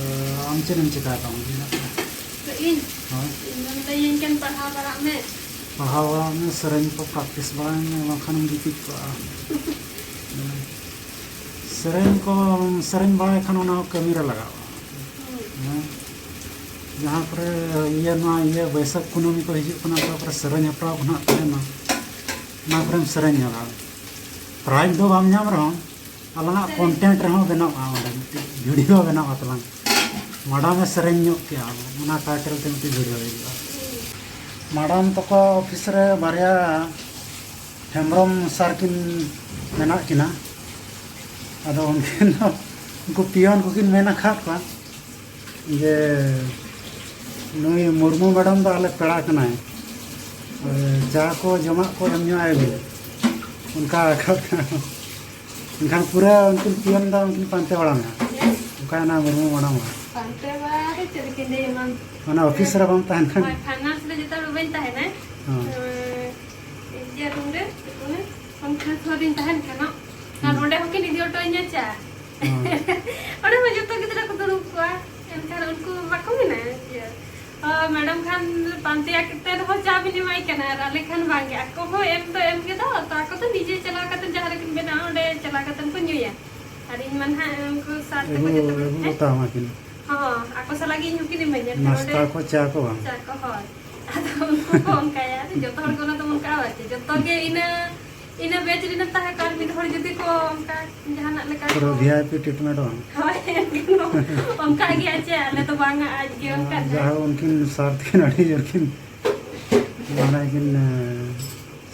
ᱟᱢ ᱪᱮᱫ ᱮᱢ ᱪᱮᱠᱟᱭ ᱛᱟᱢᱟ? ᱤᱧ? ᱦᱳᱭ᱾ ᱤᱧ ᱫᱚᱧ ᱞᱟᱹᱭᱟᱹᱧ ᱠᱟᱱ, ᱯᱟᱲᱦᱟᱣ ᱵᱟᱲᱟᱜ ᱢᱮ᱾ ᱯᱟᱲᱦᱟᱣ ᱵᱟᱲᱟᱜ ᱢᱮ, ᱥᱮᱨᱮᱧ ᱠᱚ ᱯᱨᱮᱠᱴᱤᱥ ᱵᱟᱲᱟᱭ ᱢᱮ, ᱵᱟᱝᱠᱷᱟᱱᱮᱢ ᱜᱤᱛᱤᱡ ᱠᱚᱜᱼᱟ᱾ ᱥᱮᱨᱮᱧ ᱠᱚ, ᱥᱮᱨᱮᱧ ᱵᱟᱲᱟᱭ ᱠᱷᱟᱱ ᱚᱱᱟ ᱦᱚᱸ ᱠᱟᱹᱢᱤ ᱨᱮ ᱞᱟᱜᱟᱜᱼᱟ᱾ ᱦᱮᱸ᱾ ᱡᱟᱦᱟᱸ ᱠᱚᱨᱮ ᱤᱭᱟᱹ, ᱱᱚᱣᱟ ᱤᱭᱟᱹ ᱵᱟᱹᱭᱥᱟᱹᱠᱷ ᱠᱩᱱᱟᱹᱢᱤ ᱠᱚ ᱦᱤᱡᱩᱜ ᱠᱟᱱᱟ, ᱚᱠᱟ ᱠᱚᱨᱮ ᱥᱮᱨᱮᱧ ᱦᱮᱯᱨᱟᱣ ᱠᱚ ᱱᱟᱦᱟᱜ ᱛᱟᱦᱮᱱᱟ, ᱚᱱᱟ ᱠᱚᱨᱮᱢ ᱥᱮᱨᱮᱧ ᱧᱚᱜᱟ᱾ ᱯᱨᱟᱭᱤᱡᱽ ᱫᱚ ᱵᱟᱢ ᱧᱟᱢ ᱨᱮᱦᱚᱸ, ᱟᱞᱟᱝᱟᱜ ᱥᱮᱨᱮᱧ᱾ ᱠᱚᱱᱴᱮᱱᱴ ᱨᱮᱦᱚᱸ ᱵᱮᱱᱟᱜᱼᱟ, ᱚᱸᱰᱮ ᱢᱤᱫᱴᱤᱡ ᱵᱷᱤᱰᱤᱭᱳ ᱵᱮᱱᱟᱜᱼᱟ ᱛᱟᱞᱟᱝ᱾ ᱢᱟᱰᱟᱢᱮ ᱥᱮᱨᱮᱧ ᱧᱚᱜ ᱠᱮᱜᱼᱟ, ᱚᱱᱟ ᱴᱟᱭᱴᱮᱞ ᱛᱮ ᱢᱤᱫᱴᱤᱡ ᱵᱷᱤᱰᱤᱭᱳ ᱦᱩᱭᱩᱜᱼᱟ᱾ ᱢᱟᱰᱟᱢ ᱛᱟᱠᱚ ᱚᱯᱷᱤᱥ ᱨᱮ ᱵᱟᱨᱭᱟ ᱦᱮᱢᱵᱨᱚᱢ ᱥᱟᱨ ᱠᱤᱱ ᱢᱮᱱᱟᱜ ᱠᱤᱱᱟ᱾ ᱟᱫᱚ ᱩᱱᱠᱤᱱ ᱫᱚ, ᱩᱱᱠᱩ ᱯᱤᱭᱚᱱ ᱠᱚᱠᱤᱱ ᱢᱮᱱ ᱟᱠᱟᱫ ᱠᱚᱣᱟ ᱡᱮ, "ᱱᱩᱭ ᱢᱩᱨᱢᱩ ᱢᱮᱰᱟᱢ ᱫᱚ ᱟᱞᱮ ᱯᱮᱲᱟ ᱠᱟᱱᱟᱭ, ᱪᱟ ᱠᱚ ᱡᱚᱢᱟᱜ ᱠᱚ ᱮᱢ ᱧᱚᱜ ᱟᱭ ᱵᱤᱱ", ᱚᱱᱠᱟ ᱟᱠᱟᱫ ᱠᱚᱣᱟ᱾ ᱮᱱᱠᱷᱟᱱ ᱯᱩᱨᱟᱹ ᱩᱱᱠᱤᱱ ᱯᱤᱭᱚᱱ ᱫᱚ ᱩᱱᱠᱤᱱ ᱯᱟᱱᱛᱮ ᱵᱟᱲᱟ ᱢᱮᱱᱟᱜᱼᱟ᱾ ᱚᱱᱠᱟᱭᱮᱱᱟ ᱢᱩᱨᱢᱩ ᱢᱮᱰᱟᱢ ᱦᱚᱸ᱾ ᱯᱟᱱᱛᱮ ᱵᱟᱲᱟ ᱫᱚ ᱪᱮᱫ ᱞᱮᱠᱟᱧ ᱞᱟᱹᱭ ᱟᱢᱟ? ᱚᱱᱟ ᱚᱯᱷᱤᱥ ᱨᱮ ᱵᱟᱢ ᱛᱟᱦᱮᱱ ᱠᱷᱟᱱ? ᱦᱳᱭ, ᱯᱷᱟᱭᱱᱟᱱᱥ ᱨᱮ ᱡᱚᱛᱚ ᱦᱚᱲ ᱵᱟᱹᱧ ᱛᱟᱦᱮᱱᱟ᱾ ᱦᱮᱸ᱾ ᱤᱭᱟᱹ ᱨᱩᱢ ᱨᱮ, ᱚᱱᱮ ᱠᱚᱱᱯᱷᱟᱨᱮᱱᱥ ᱦᱚᱞ ᱨᱤᱧ ᱛᱟᱦᱮᱱ ᱠᱟᱱᱟ᱾ ᱟᱨ ᱦᱩᱸ᱾ ᱚᱸᱰᱮ ᱦᱚᱸᱠᱤᱱ ᱤᱫᱤ ᱦᱚᱴᱚ ᱟᱹᱧᱟ ᱪᱟ᱾ ᱦᱩᱸ᱾ ᱚᱸᱰᱮ ᱢᱟ ᱡᱚᱛᱚ ᱜᱤᱫᱽᱨᱟᱹ ᱠᱚ ᱫᱩᱲᱩᱵ ᱠᱚᱜᱼᱟ᱾ ᱮᱱᱠᱷᱟᱱ ᱩᱱᱠᱩ ᱵᱟᱠᱚ ᱢᱮᱱᱟ, ᱤᱭᱟᱹ, "ᱚ, ᱢᱮᱰᱟᱢ ᱠᱷᱟᱱ ᱯᱟᱱᱛᱮᱭᱟ ᱠᱟᱛᱮ ᱨᱮᱦᱚᱸ ᱪᱟ ᱵᱤᱱ ᱮᱢᱟᱭ ᱠᱟᱱᱟ, ᱟᱨ ᱟᱞᱮ ᱠᱷᱟᱱ ᱵᱟᱝᱜᱮ᱾" ᱟᱠᱚ ᱦᱚᱸ ᱮᱢ ᱫᱚ ᱮᱢ ᱜᱮ ᱫᱚ, ᱛᱚ ᱟᱠᱚ ᱫᱚ ᱱᱤᱡᱮ ᱪᱟᱞᱟᱣ ᱠᱟᱛᱮ ᱡᱟᱦᱟᱸ ᱨᱮᱠᱤᱱ ᱵᱮᱱᱟᱣᱟ, ᱚᱸᱰᱮ ᱪᱟᱞᱟᱣ ᱠᱟᱛᱮ ᱠᱚ ᱧᱩᱭᱟ᱾ ᱟᱨ ᱤᱧ ᱢᱟ ᱱᱟᱦᱟᱜ ᱩᱱᱠᱩ ᱥᱟᱨ ᱛᱟᱠᱚ ᱟᱹᱜᱩ, ᱡᱚᱛᱚ ᱠᱚ ᱟᱹᱜᱩ ᱦᱮᱸ? ᱠᱚᱛᱟᱢᱟ ᱠᱤᱱ᱾ ᱦᱚᱸ, ᱟᱠᱚ ᱥᱟᱞᱟᱜ ᱜᱮ ᱤᱧ ᱦᱚᱸᱠᱤᱱ ᱤᱢᱟᱹᱧᱟ᱾ ᱱᱟᱥᱛᱟ ᱠᱚ, ᱪᱟ ᱠᱚ ᱵᱟᱝ? ᱪᱟ ᱠᱚ, ᱦᱳᱭ᱾ ᱟᱫᱚ ᱩᱱᱠᱩ ᱠᱚ ᱚᱱᱠᱟᱭᱟ, ᱡᱚᱛᱚ ᱦᱚᱲ ᱜᱮ ᱚᱱᱟ ᱫᱚ ᱚᱱᱠᱟ ᱟᱵᱟᱨ ᱪᱮᱫ? ᱡᱚᱛᱚ ᱜᱮ ᱤᱱᱟᱹ, ᱤᱱᱟᱹ batch ᱨᱮᱱᱮᱢ ᱛᱟᱦᱮᱸ ᱠᱚᱜᱼᱟ, ᱟᱨ ᱢᱤᱫ ᱦᱚᱲ ᱡᱩᱫᱤ ᱠᱚ ᱚᱱᱠᱟ ᱡᱟᱦᱟᱱᱟᱜ ᱞᱮᱠᱟ ᱯᱩᱨᱟᱹ ᱠᱚ VIP treatment ᱵᱟᱝ? ᱦᱳᱭ, ᱚᱱᱠᱟ ᱜᱮᱭᱟ ᱪᱮ, ᱟᱞᱮ ᱫᱚ ᱵᱟᱝᱟ, ᱟᱡ ᱜᱮ ᱚᱱᱠᱟ ᱡᱟᱦᱟᱸ ᱩᱱᱠᱤᱱ sir ᱛᱟᱹᱠᱤᱱ ᱟᱹᱰᱤ ᱡᱳᱨ ᱠᱤᱱ ᱢᱟᱱᱮ ᱠᱤᱱ, ᱮ,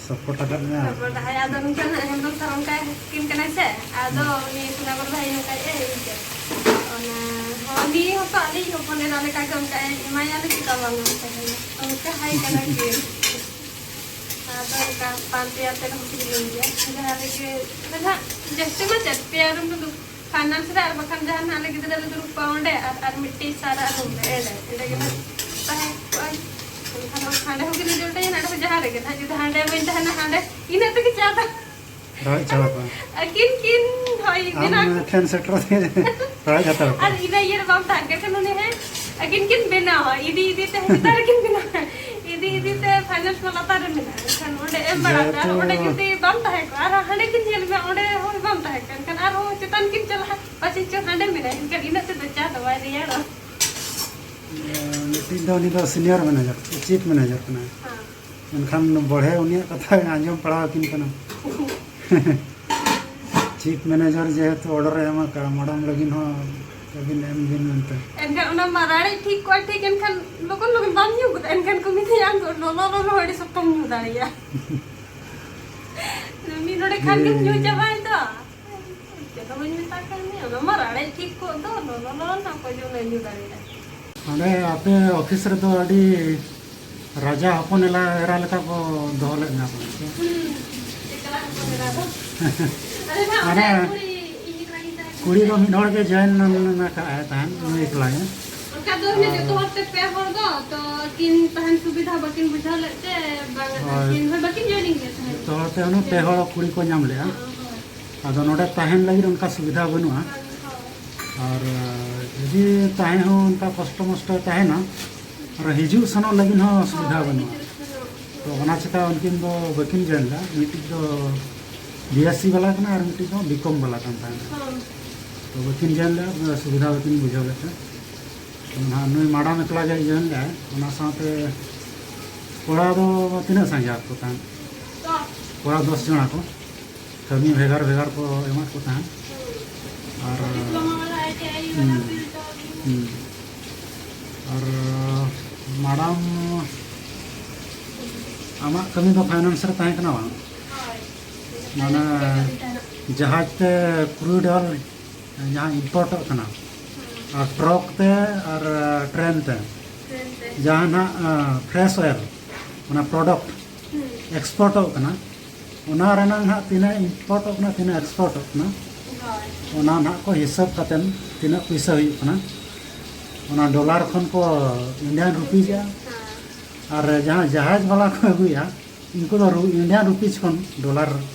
support ᱟᱠᱟᱫ ᱢᱮᱭᱟ᱾ Support ᱟᱠᱟᱫ, ᱟᱫᱚ ᱱᱩᱠᱤᱱ ᱦᱮᱢᱵᱨᱚᱢ sir ᱚᱱᱠᱟ ᱠᱤᱱ ᱠᱟᱱᱟᱭ ᱥᱮ, ᱟᱫᱚ ᱩᱱᱤ ᱥᱳᱱᱟᱜᱚᱲ ᱵᱷᱟᱭ ᱱᱚᱝᱠᱟ ᱮ ᱤᱭᱟᱹ ᱠᱮᱫ᱾ ᱚᱱᱟ ᱦᱚᱸ ᱩᱱᱤ ᱦᱚᱸᱛᱚ ᱟᱹᱞᱤᱧ ᱦᱚᱯᱚᱱ ᱮᱨᱟ ᱞᱮᱠᱟ ᱜᱮ ᱚᱱᱠᱟ ᱮ ᱮᱢᱟᱭᱟ, ᱪᱮᱫᱟᱜ ᱵᱟᱝ ᱚᱱᱠᱟ ᱦᱟᱭ ᱠᱟᱱᱟ ᱠᱤᱱ᱾ ᱟᱫᱚ ᱚᱱᱠᱟ ᱯᱟᱱᱛᱮ ᱟᱛᱮ ᱨᱮᱦᱚᱸ ᱠᱤᱱ ᱞᱟᱹᱭ ᱜᱮᱭᱟ, ᱡᱟᱦᱟᱸ ᱨᱮᱜᱮ ᱚᱱᱟ ᱱᱟᱦᱟᱜ ᱡᱟᱹᱥᱛᱤ ᱢᱟ ᱪᱮᱫ ᱯᱮᱭᱟ room ᱫᱚ finance ᱨᱮ ᱟᱨ ᱵᱟᱠᱷᱟᱱ ᱡᱟᱦᱟᱸ ᱱᱟᱦᱟᱜ ᱞᱮ ᱜᱤᱫᱽᱨᱟᱹ ᱞᱮ ᱫᱩᱲᱩᱵ ᱠᱚᱣᱟ ᱚᱸᱰᱮ, ᱟᱨ, ᱟᱨ ᱢᱤᱫᱴᱤᱡ ᱥᱟᱨᱟᱜ room ᱨᱮ ᱮᱸᱰᱮ, ᱮᱸᱰᱮ ᱜᱮ ᱱᱟᱦᱟᱜ ᱛᱟᱦᱮᱸ ᱠᱚᱜᱼᱟᱭ᱾ ᱮᱱᱠᱷᱟᱱ ᱦᱟᱸᱰᱮ ᱦᱚᱸ ᱠᱤᱱ ᱤᱫᱤ ᱦᱚᱴᱚᱧᱟ, ᱱᱟᱰᱮ ᱦᱚᱸ ᱡᱟᱦᱟᱸ ᱨᱮᱜᱮ ᱱᱟᱦᱟᱜ, ᱡᱩᱫᱤ ᱦᱟᱸᱰᱮ ᱵᱟᱹᱧ ᱛᱟᱦᱮᱱᱟ ᱦᱟᱸᱰᱮ, ᱤᱱᱟᱹᱜ ᱛᱮᱜᱮ ᱪᱟ ᱫᱚ ᱨᱚᱦᱚᱭ ᱪᱟᱵᱟ ᱠᱚᱜᱼᱟ᱾ ᱟᱹᱠᱤᱱ ᱠᱤᱱ ᱦᱳᱭ ᱟᱢ ᱵᱮᱱᱟᱣ ᱴᱷᱮᱱ ᱥᱮᱴᱮᱨ ᱛᱮ ᱨᱚᱦᱚᱭ ᱡᱷᱟᱛᱟᱲ ᱠᱚᱜᱼᱟ᱾ ᱟᱨ ᱤᱱᱟᱹ ᱤᱭᱟᱹ ᱨᱮ ᱵᱟᱢ ᱛᱟᱦᱮᱸ ᱠᱟᱱ ᱠᱷᱟᱱ ᱩᱱᱤ ᱦᱮᱸ ᱟᱹᱠᱤᱱ ᱠᱤᱱ ᱵᱮᱱᱟᱣᱟ, ᱤᱫᱤ ᱤᱫᱤ ᱛᱮ ᱪᱮᱛᱟᱱ ᱨᱮᱠᱤᱱ ᱵᱮᱱᱟᱣᱟ, ᱤᱫᱤ ᱤᱫᱤ ᱛᱮ finance ᱢᱟ ᱞᱟᱛᱟᱨ ᱨᱮ ᱢᱮᱱᱟᱜᱼᱟ, ᱮᱱᱠᱷᱟᱱ ᱚᱸᱰᱮ ᱮᱢ ᱵᱟᱲᱟ ᱠᱟᱜᱼᱟ᱾ ᱟᱨ ᱡᱮᱦᱮᱛᱩ ᱚᱸᱰᱮ ᱡᱩᱫᱤ ᱵᱟᱢ ᱛᱟᱦᱮᱸ ᱠᱚᱜᱼᱟ, ᱟᱨ ᱦᱟᱸᱰᱮ ᱠᱤᱱ ᱧᱮᱞ ᱢᱮᱭᱟ, ᱚᱸᱰᱮ ᱦᱚᱸ ᱵᱟᱢ ᱛᱟᱦᱮᱸ ᱠᱟᱱ ᱠᱷᱟᱱ ᱟᱨᱦᱚᱸ ᱪᱮᱛᱟᱱ ᱠᱤᱱ ᱪᱟᱞᱟᱜᱼᱟ, ᱯᱟᱪᱮ ᱪᱚ ᱦᱟᱸᱰᱮ ᱢᱮᱱᱟᱭᱟ, ᱮᱱᱠᱷᱟᱱ ᱤᱱᱟᱹᱜ ᱛᱮᱫᱚ ᱪᱟ ᱫᱚ ᱵᱟᱭ ᱨᱮᱭᱟᱲᱚᱜᱼᱟ᱾ ᱢᱤᱫᱴᱤᱡ ᱫᱚ ᱩᱱᱤ ᱫᱚ senior manager, chief manager ᱠᱟᱱᱟᱭ᱾ ᱦᱮᱸ᱾ ᱢᱮᱱᱠᱷᱟᱱ ᱵᱚᱲᱦᱮ ᱩᱱᱤᱭᱟᱜ ᱠᱟᱛᱷᱟ ᱟᱸᱡᱚᱢ ᱯᱟᱲᱟᱣ ᱟᱹᱠᱤᱱ ᱠᱟᱱᱟ᱾ Chief manager ᱡᱮᱦᱮᱛᱩ order ᱮ ᱮᱢ ᱟᱠᱟᱫᱼᱟ, madam ᱞᱟᱹᱜᱤᱫ ᱦᱚᱸ ᱟᱹᱵᱤᱱ ᱮᱢ ᱵᱤᱱ ᱢᱮᱱᱛᱮ᱾ ᱮᱱᱠᱷᱟᱱ ᱚᱱᱟ ᱢᱟ ᱨᱟᱲᱮᱡ ᱴᱷᱤᱠ ᱠᱚᱜᱼᱟ, ᱴᱷᱤᱠ, ᱮᱱᱠᱷᱟᱱ ᱞᱚᱜᱚᱱ ᱞᱚᱜᱚᱱ ᱵᱟᱢ ᱧᱩ ᱜᱚᱫᱟ, ᱮᱱᱠᱷᱟᱱ ᱠᱚ ᱢᱮᱛᱟᱹᱧᱟ, "ᱟᱢ ᱫᱚ ᱞᱚᱞᱚ ᱞᱚᱞᱚ ᱟᱹᱰᱤ ᱥᱚᱠᱛᱚᱢ ᱧᱩ ᱫᱟᱲᱮᱭᱟᱜᱼᱟ᱾ ᱢᱤᱫ ᱱᱚᱰᱮ ᱠᱷᱟᱱ ᱜᱮᱢ ᱧᱩ ᱪᱟᱵᱟᱭ ᱫᱚ᱾" ᱪᱮᱫ ᱦᱚᱸ ᱵᱟᱹᱧ ᱢᱮᱛᱟ ᱠᱟᱫ ᱢᱮᱭᱟ, ᱚᱱᱟ ᱢᱟ ᱨᱟᱲᱮᱡ ᱴᱷᱤᱠ ᱠᱚᱜ ᱫᱚ, ᱞᱚᱞᱚ ᱞᱚᱞᱚ ᱨᱮᱱᱟᱜ ᱚᱠᱚᱭ ᱡᱮ ᱩᱱᱟᱹᱜ ᱧᱩ ᱫᱟᱲᱮᱭᱟᱜᱼᱟ᱾ ᱚᱸᱰᱮ ᱟᱯᱮ office ᱨᱮᱫᱚ ᱟᱹᱰᱤ ᱨᱟᱡᱟ ᱦᱚᱯᱚᱱ ᱮᱞᱟ-, ᱮᱨᱟ ᱞᱮᱠᱟ ᱠᱚ ᱫᱚᱦᱚ ᱞᱮᱫ ᱢᱮᱭᱟ ᱯᱟᱞᱮ ᱪᱮ? ᱦᱩᱸ, ᱮᱠᱞᱟ ᱦᱚᱯᱚᱱ ᱮᱨᱟ ᱫᱚ᱾ ᱟᱞᱮ ᱫᱚ ᱢᱟᱱᱮ ᱚᱸᱰᱮ ᱠᱩᱲᱤ, ᱤᱧ ᱮᱠᱞᱟ ᱜᱤᱧ ᱛᱟᱦᱮᱸ ᱠᱟᱱᱟ᱾ ᱠᱩᱲᱤ ᱫᱚ ᱢᱤᱫ ᱦᱚᱲ ᱜᱮ join ᱟᱠᱟᱫ ᱛᱟᱦᱮᱸᱫ, ᱱᱩᱭ ᱮᱠᱞᱟ ᱜᱮ᱾ ᱚᱱᱠᱟ ᱫᱚ ᱚᱱᱮ ᱟᱨ ᱡᱚᱛᱚ ᱦᱚᱲ ᱛᱮ ᱯᱮ ᱦᱚᱲ ᱫᱚ, ᱛᱚ ᱟᱹᱠᱤᱱ ᱛᱟᱦᱮᱱ ᱥᱩᱵᱤᱫᱷᱟ ᱵᱟᱹᱠᱤᱱ ᱵᱩᱡᱷᱟᱹᱣ ᱞᱮᱫ ᱛᱮ, ᱵᱟᱝ ᱦᱳᱭ᱾ ᱟᱹᱠᱤᱱ ᱦᱚᱸ ᱵᱟᱹᱠᱤᱱ joining ᱜᱮ ᱛᱟᱦᱮᱸᱫ᱾ ᱡᱚᱛᱚ ᱦᱚᱲ ᱛᱮ ᱚᱱᱮ ᱯᱮ ᱦᱚᱲ ᱠᱩᱲᱤ ᱠᱚ ᱧᱟᱢ ᱞᱮᱫᱼᱟ᱾ ᱦᱳᱭ, ᱦᱳᱭ᱾ ᱟᱫᱚ ᱱᱚᱰᱮ ᱛᱟᱦᱮᱱ ᱞᱟᱹᱜᱤᱫ ᱚᱱᱠᱟ ᱥᱩᱵᱤᱫᱷᱟ ᱵᱟᱹᱱᱩᱜᱼᱟ᱾ ᱵᱟᱝ, ᱦᱳᱭ᱾ ᱟᱨ ᱡᱩᱫᱤ ᱛᱟᱦᱮᱸ ᱦᱚᱸ ᱚᱱᱠᱟ ᱠᱚᱥᱴᱚ ᱢᱚᱥᱴᱚ ᱛᱟᱦᱮᱱᱟ, ᱟᱨ ᱦᱤᱡᱩᱜ ᱥᱮᱱᱚᱜ ᱞᱟᱹᱜᱤᱫ ᱦᱚᱸ ᱥᱩᱵᱤᱫᱷᱟ ᱦᱳᱭ, ᱵᱟᱹᱱᱩᱜᱼᱟ᱾ ᱦᱤᱡᱩᱜ ᱥᱮᱱᱚᱜ᱾ ᱛᱚ ᱚᱱᱟ ᱪᱮᱠᱟ ᱩᱱᱠᱤᱱ ᱫᱚ ᱵᱟᱹᱠᱤᱱ join ᱞᱮᱫᱟ᱾ ᱢᱤᱫᱴᱤᱡ ᱫᱚ BSc ᱵᱟᱞᱟ ᱠᱟᱱᱟ ᱟᱨ ᱢᱤᱫᱴᱤᱡ ᱫᱚ BCom ᱵᱟᱞᱟ ᱠᱟᱱ ᱛᱟᱦᱮᱱᱟ᱾ ᱦᱳᱭ᱾ ᱛᱚ ᱵᱟᱹᱠᱤᱱ join ᱞᱮᱫᱟ, ᱥᱩᱵᱤᱫᱷᱟ ᱵᱟᱹᱠᱤᱱ ᱵᱩᱡᱷᱟᱹᱣ ᱞᱮᱫ ᱛᱮ᱾ ᱱᱟᱦᱟᱜ ᱱᱩᱭ ᱢᱟᱰᱟᱢ ᱮᱠᱞᱟ ᱜᱮ ᱤᱭᱟᱹ ᱞᱮᱫᱼᱟᱭ, ᱚᱱᱟ ᱥᱟᱶᱛᱮ ᱠᱚᱲᱟ ᱫᱚ ᱛᱤᱱᱟᱹᱜ ᱥᱟᱸᱜᱮ ᱟᱠᱚ ᱛᱟᱦᱮᱸᱫ? ᱠᱚᱲᱟ ᱫᱚᱥ ᱡᱚᱱᱟ ᱠᱚ, ᱠᱟᱹᱢᱤ ᱵᱷᱮᱜᱟᱨ ᱵᱷᱮᱜᱟᱨ ᱠᱚ ᱮᱢᱟᱫ ᱠᱚ ᱛᱟᱦᱮᱸᱫ᱾ ᱟᱨ ᱦᱩᱸ, ᱦᱩᱸ᱾ ᱟᱨ ᱢᱟᱲᱟᱝ ᱟᱢᱟᱜ ᱠᱟᱹᱢᱤ ᱫᱚ ᱯᱷᱟᱭᱱᱟᱱᱥ ᱨᱮ ᱛᱟᱦᱮᱸ ᱠᱟᱱᱟ ᱵᱟᱝ? ᱢᱟᱱᱮ ᱡᱟᱦᱟᱡᱽ ᱛᱮ ᱠᱨᱩᱰ ᱚᱭᱮᱞ ᱡᱟᱦᱟᱸ ᱤᱢᱯᱳᱨᱴᱚᱜ ᱠᱟᱱᱟ, ᱟᱨ ᱴᱨᱟᱠ ᱛᱮ ᱟᱨ ᱴᱨᱮᱱ ᱛᱮ ᱡᱟᱦᱟᱸ ᱱᱟᱜ ᱯᱷᱨᱮᱥ ᱚᱭᱮᱞ, ᱚᱱᱟ ᱯᱨᱚᱰᱟᱠᱴ ᱮᱠᱥᱯᱳᱨᱴᱚᱜ ᱠᱟᱱᱟ, ᱚᱱᱟ ᱨᱮᱱᱟᱜ ᱱᱟᱜ ᱛᱤᱱᱟᱹᱜ ᱤᱢᱯᱳᱨᱴᱚᱜ ᱠᱟᱱᱟ, ᱛᱤᱱᱟᱹᱜ ᱮᱠᱥᱯᱳᱨᱴᱚᱜ ᱠᱟᱱᱟ, ᱚᱱᱟ ᱱᱟᱜ ᱠᱚ ᱦᱤᱥᱟᱹᱵ ᱠᱟᱛᱮᱫ ᱛᱤᱱᱟᱹᱜ ᱯᱩᱭᱥᱟᱹ ᱦᱩᱭᱩᱜ ᱠᱟᱱᱟ, ᱚᱱᱟ ᱰᱚᱞᱟᱨ ᱠᱷᱚᱱ ᱠᱚ ᱤᱱᱰᱤᱭᱟᱱ ᱨᱩᱯᱤᱡᱽ ᱮᱜᱼᱟ᱾ ᱟᱨ ᱡᱟᱦᱟᱸ ᱡᱟᱦᱟᱡᱽ ᱵᱟᱞᱟ ᱠᱚ ᱟᱹᱜᱩᱭᱟ, ᱩᱱᱠᱩ ᱫᱚ ᱨᱩ-, ᱤᱱᱰᱤᱭᱟᱱ ᱨᱩᱯᱤᱡᱽ ᱠᱷᱚᱱ ᱰᱚᱞᱟᱨ